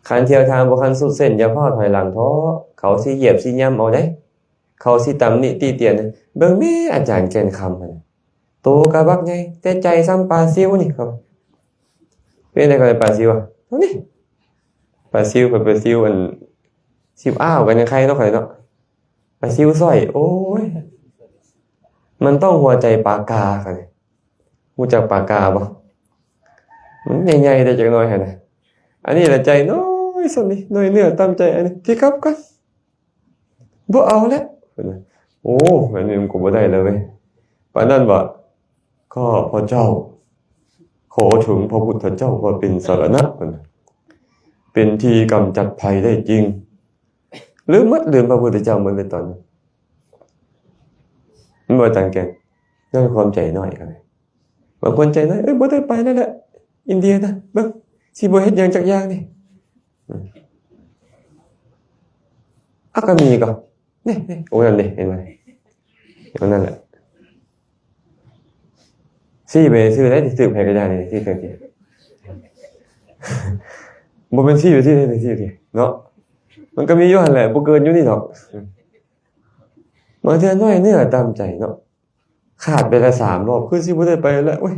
ຄັນທ່ຽວທາງບໍ່ທັນສຸດເສັ້ນ, ຢ່າຟ້າວຖອຍຫຼັງເທາະ, ເຂົາຊິຢຽບຊິຫຍ້ຳເອົາເດ້. ເຂົາຊິຕຳໜິຕິຕຽນ, ເບິ່ງແມ້ອາຈານແກ່ນຄຳຫັ້ນ, ໂຕກະບັກໃຫຍ່ ແຕ່ໃຈສ່ຳປາຊິວນີ້. ເປັນໄດ໋ ປາຊິວ ນີ້ ປາຊິວ ປາຊິວ ອັນ ຊິວອ້າວກັນຍັງໄຄເນາະ ຂ້ອຍເນາະ. ປາຊິວສ້ອຍ ໂອ້ຍ ມັນຕ້ອງຫົວໃຈປາກາ. ຮູ້ຈັກປາກາບໍ່? ມັນໃຫຍ່ໆ ແຕ່ຈັກໜ້ອຍຫັ້ນນະ. ອັນນີ້ລະໃຈນ້ອຍສ່ຳນີ້ ນ້ອຍເນື້ອຕ່ຳໃຈ. ອັນນີ້ທີ່ກັບກັນ ບໍ່ເອົາແລ້ວ. ໂອ້ ແບບນີ້ມັນກໍບໍ່ໄດ້ແລ້ວເວີຍ. ປານນັ້ນວ່າ ຂ້າພະເຈົ້າ ຂໍເຖິງພະພຸດທະເຈົ້າວ່າເປັນສະລະນະ, ເປັນທີ່ກຳຈັດໄພໄດ້ຈິງ. ລືມໝົດ, ລືມພະພຸດທະເຈົ້າໝົດເລີຍຕອນນັ້ນ. ມັນບໍ່ຕ່າງກັນ, ຍ້ອນຄວາມໃຈນ້ອຍ. ບາງຄົນໃຈນ້ອຍ ເອີຍ ບໍ່ໄດ້ໄປແລ້ວແຫຼະ ອິນເດຍນະ, ເບິ່ງ ຊິບໍ່ເຮັດຫຍັງຈັກຢ່າງນີ້. ອາ ກໍມີກໍ ນີ້ ນີ້ ໂອ້ ນັ້ນເດ້ ເຫັນບໍ່? ອັນນັ້ນແຫຼະ ຊີ້ໄປຊື່ໄດ້ ທີ່ຖືກໃຜກໍຢ່ານີ້ ທີ່ຖືກ ບໍ່ແມ່ນຊີ້ໄປທີ່ໃດ ທີ່ເນາະ. ມັນກໍມີຢູ່ຫັ້ນແຫຼະ ບໍ່ເກີນຢູ່ນີ້ດອກ. ບາງເທື່ອນ້ອຍເນື້ອຕ່ຳໃຈເນາະ. ຂາດໄປລະສາມຮອບ ຄືຊິບໍ່ໄດ້ໄປແລ້ວ. ໂອ້ຍ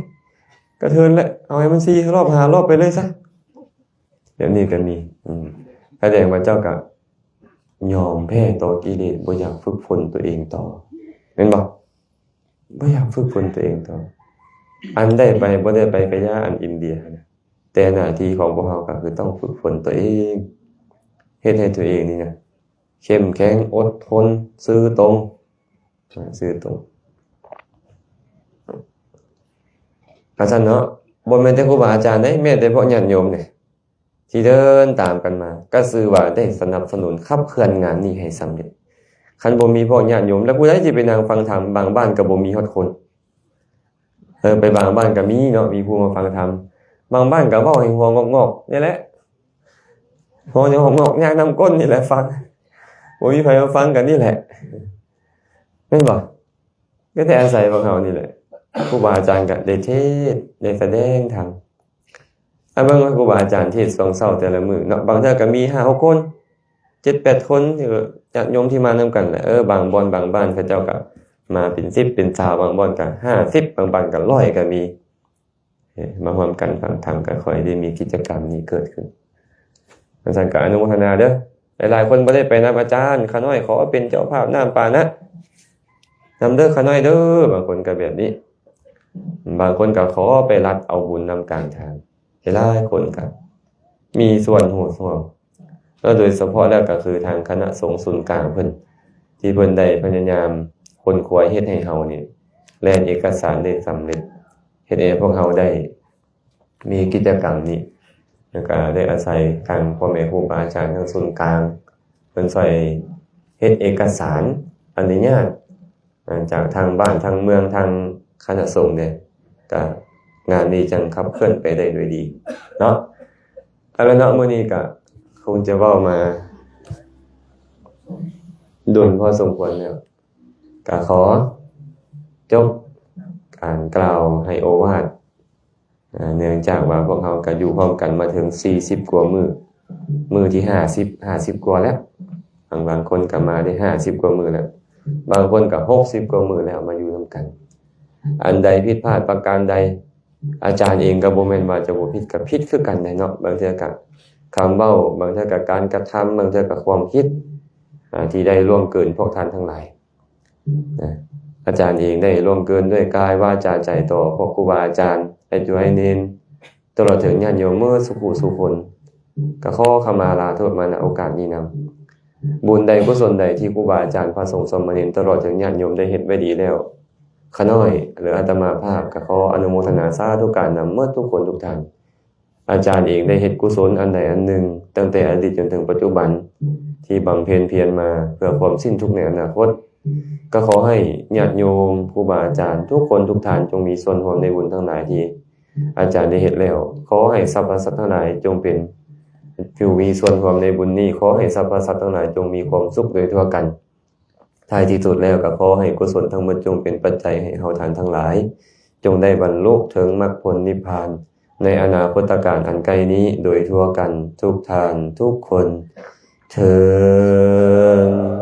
ກະເທີນແຫຼະ ເອົາໃຫ້ມັນສີ່ຮອບຫ້າຮອບໄປເລີຍຊະ. ແບບນີ້ກໍມີ. ອືມ ສະແດງວ່າເຈົ້າກໍຍອມແພ້ຕໍ່ກິເລດ, ບໍ່ຢາກຝຶກຝົນຕົວເອງຕໍ່ ແມ່ນບໍ່? ບໍ່ຢາກຝຶກຝົນຕົວເອງຕໍ່. ອັນໄດ້ໄປບໍ່ໄດ້ໄປກໍຢ່າ, ອັນອິນເດຍນະ, ແຕ່ໜ້າທີ່ຂອງພວກເຮົາກໍຄືຕ້ອງຝຶກຝົນຕົວເອງ, ເຮັດໃຫ້ຕົວເອງນີ້ນະ ເຂັ້ມແຂງ, ອົດທົນ, ຊື່ຕົງ. ຊື່ຕົງ. ກະຊັ້ນເນາະ, ບໍ່ແມ່ນແຕ່ຄູບາອາຈານເດ້, ແມ້ແຕ່ພວກຍາດໂຍມເດ້ ທີ່ເດີນຕາມກັນມາ ກະຊື່ວ່າໄດ້ສະໜັບສະໜູນຂັບເຄື່ອນງານນີ້ໃຫ້ສຳເລັດ. ຄັນບໍ່ມີພວກຍາດໂຍມ ແລ້ວຜູ້ໃດຊິໄປນັ່ງຟັງທຳ? ບາງບ້ານກະບໍ່ມີຮອດຄົນ. ເອີ ໄປບາງບ້ານກໍມີເນາະ ມີຜູ້ມາຟັງທຳ, ບາງບ້ານກໍເວົ້າໃຫ້ຫົວງອກໆນີ້ແຫຼະ, ຫົວງອກໆ ຍາກນຳກົ້ນນີ້ແຫຼະຟັງ, ບໍ່ມີໃຜມາຟັງກັນນີ້ແຫຼະ ແມ່ນບໍ່? ກໍແຕ່ອາໄສພວກເຮົານີ້ແຫຼະ, ຄູບາອາຈານກໍໄດ້ເທດ ໄດ້ສະແດງທຳ. ອາ ເບິ່ງວ່າຄູບາອາຈານເທດຊ່ວງເຊົ້າແຕ່ລະມື້ເນາະ, ບາງເທື່ອກໍມີຫ້າຫົກຄົນ ເຈັດແປດຄົນ ຍາດໂຍມທີ່ມານຳກັນແຫຼະ. ເອີ ບາງບ່ອນບາງບ້ານເຂົາເຈົ້າກໍມາເປັນສິບເປັນຊາວ, ບາງບ່ອນກໍຫ້າສິບ, ບາງບ້ານກໍຮ້ອຍກໍມີ. ເອີ ມາຮ່ວມກັນຟັງທຳ ກໍຄ່ອຍໄດ້ມີກິດຈະກຳນີ້ເກີດຂຶ້ນ. ຈັ່ງຊັ້ນກໍອະນຸໂມທະນາເດີ້. ຫຼາຍໆຄົນບໍ່ໄດ້ໄປນຳອາຈານ, ຂ້ານ້ອຍຂໍເປັນເຈົ້າພາບນ້ຳປານະນຳເດີ້ ຂ້ານ້ອຍເດີ້. ບາງຄົນກໍແບບນີ້, ບາງຄົນກໍຂໍໄປລັດເອົາບຸນນຳການທານ. ຫຼາຍໆຄົນກໍມີສ່ວນຮູ້ສ່ວນຮ່ວມ ແລະ ໂດຍສະເພາະແລ້ວກໍຄືທາງຄະນະສົງສູນກາງເພິ່ນ ທີ່ເພິ່ນໄດ້ພະຍາຍາມຄົ້ນຄວ້າເຮັດໃຫ້ເຮົານີ້ແລ່ນເອກະສານໄດ້ສຳເລັດ, ເຮັດໃຫ້ພວກເຮົາໄດ້ມີກິດຈະກຳນີ້ ແລ້ວກໍໄດ້ອາໄສທາງພໍ່ແມ່ຄູບາອາຈານທາງສູນກາງ ເພິ່ນຊ່ວຍເຮັດເອກະສານອະນຸຍາດ ອ່າ ຈາກທາງບ້ານທາງເມືອງທາງຄະນະສົງເດ້ ກະງານນີ້ຈັ່ງຂັບເຄື່ອນໄປໄດ້ດ້ວຍດີເນາະ. ເອົາລະເນາະ, ມື້ນີ້ກະຄົງຈະເວົ້າມາດົນພໍສົມຄວນແລ້ວ, ກະຂໍຈົບການກ່າວໃຫ້ໂອວາດ ອ່າ ເນື່ອງຈາກວ່າພວກເຮົາກໍຢູ່ພ້ອມກັນມາເຖິງສີ່ສິບກວ່າມື້, ມື້ທີຫ້າສິບ ຫ້າສິບກວ່າແລ້ວ, ບາງ ບາງຄົນກໍມາໄດ້ຫ້າສິບກວ່າມື້ແລ້ວ, ບາງຄົນກໍຫົກສິບກວ່າມື້ແລ້ວມາຢູ່ນຳກັນ. ອັນໃດຜິດພາດປະການໃດ, ອາຈານເອງກໍບໍ່ແມ່ນວ່າຈະບໍ່ຜິດ, ກໍຜິດຄືກັນໄດ໋ເນາະ. ບາງເທື່ອກໍຄຳເວົ້າ, ບາງເທື່ອກໍການກະທຳ, ບາງເທື່ອກໍຄວາມຄິດ ອ່າ ທີ່ໄດ້ລ່ວງເກີນພວກທ່ານທັງຫຼາຍ. ນະ ອາຈານເອງໄດ້ລ່ວງເກີນດ້ວຍກາຍ ວາຈາ ໃຈ ຕໍ່ພວກຄູບາອາຈານ ແອດຢູ່ໃຫ້ເນນ ຕະຫຼອດເຖິງຍາດໂຍມເໝິດສູ່ຜູ້ສູ່ຄົນ, ກໍຂໍຂະມາລາໂທດມາ ນະ ໂອກາດນີ້ນຳ. ບຸນໃດກຸສົນໃດທີ່ຄູບາອາຈານ ພະສົງ ສາມະເນນ ຕະຫຼອດເຖິງຍາດໂຍມໄດ້ເຮັດໄວ້ດີແລ້ວ, ຂ້ານ້ອຍ ຫຼື ອາດຕະມາພາບ ກໍຂໍອະນຸໂມທະນາສາທຸການນຳເໝິດທຸກຄົນທຸກທ່ານ. ອາຈານເອງໄດ້ເຮັດກຸສົນອັນໃດອັນໜຶ່ງ ຕັ້ງແຕ່ອະດີດຈົນເຖິງປັດຈຸບັນ ທີ່ບຳເພັນພຽນມາເພື່ອຄວາມສິ້ນທຸກໃນອະນາຄົດ, ກໍຂໍໃຫ້ຍາດໂຍມ ຄູບາອາຈານ ທຸກຄົນທຸກທ່ານ ຈົ່ງມີສ່ວນຮ່ວມໃນບຸນທັງຫຼາຍທີ່ອາຈານໄດ້ເຮັດແລ້ວ. ຂໍໃຫ້ສັບພະສັດທັງຫຼາຍຈົ່ງເປັນຜູ້ມີສ່ວນຮ່ວມໃນບຸນນີ້. ຂໍໃຫ້ສັບພະສັດທັງຫຼາຍຈົ່ງມີຄວາມສຸກໂດຍທົ່ວກັນ. ທ້າຍທີ່ສຸດແລ້ວກໍຂໍໃຫ້ກຸສົນທັງໝົດຈົ່ງເປັນປັດໄຈໃຫ້ເຮົາທ່ານທັງຫຼາຍ ຈົ່ງໄດ້ບັນລຸເຖິງມັກຜົນນິບພານ ໃນອະນາຄົດຕະການອັນໃກ້ນີ້ໂດຍທົ່ວກັນທຸກທ່ານທຸກຄົນເທີ້ນ.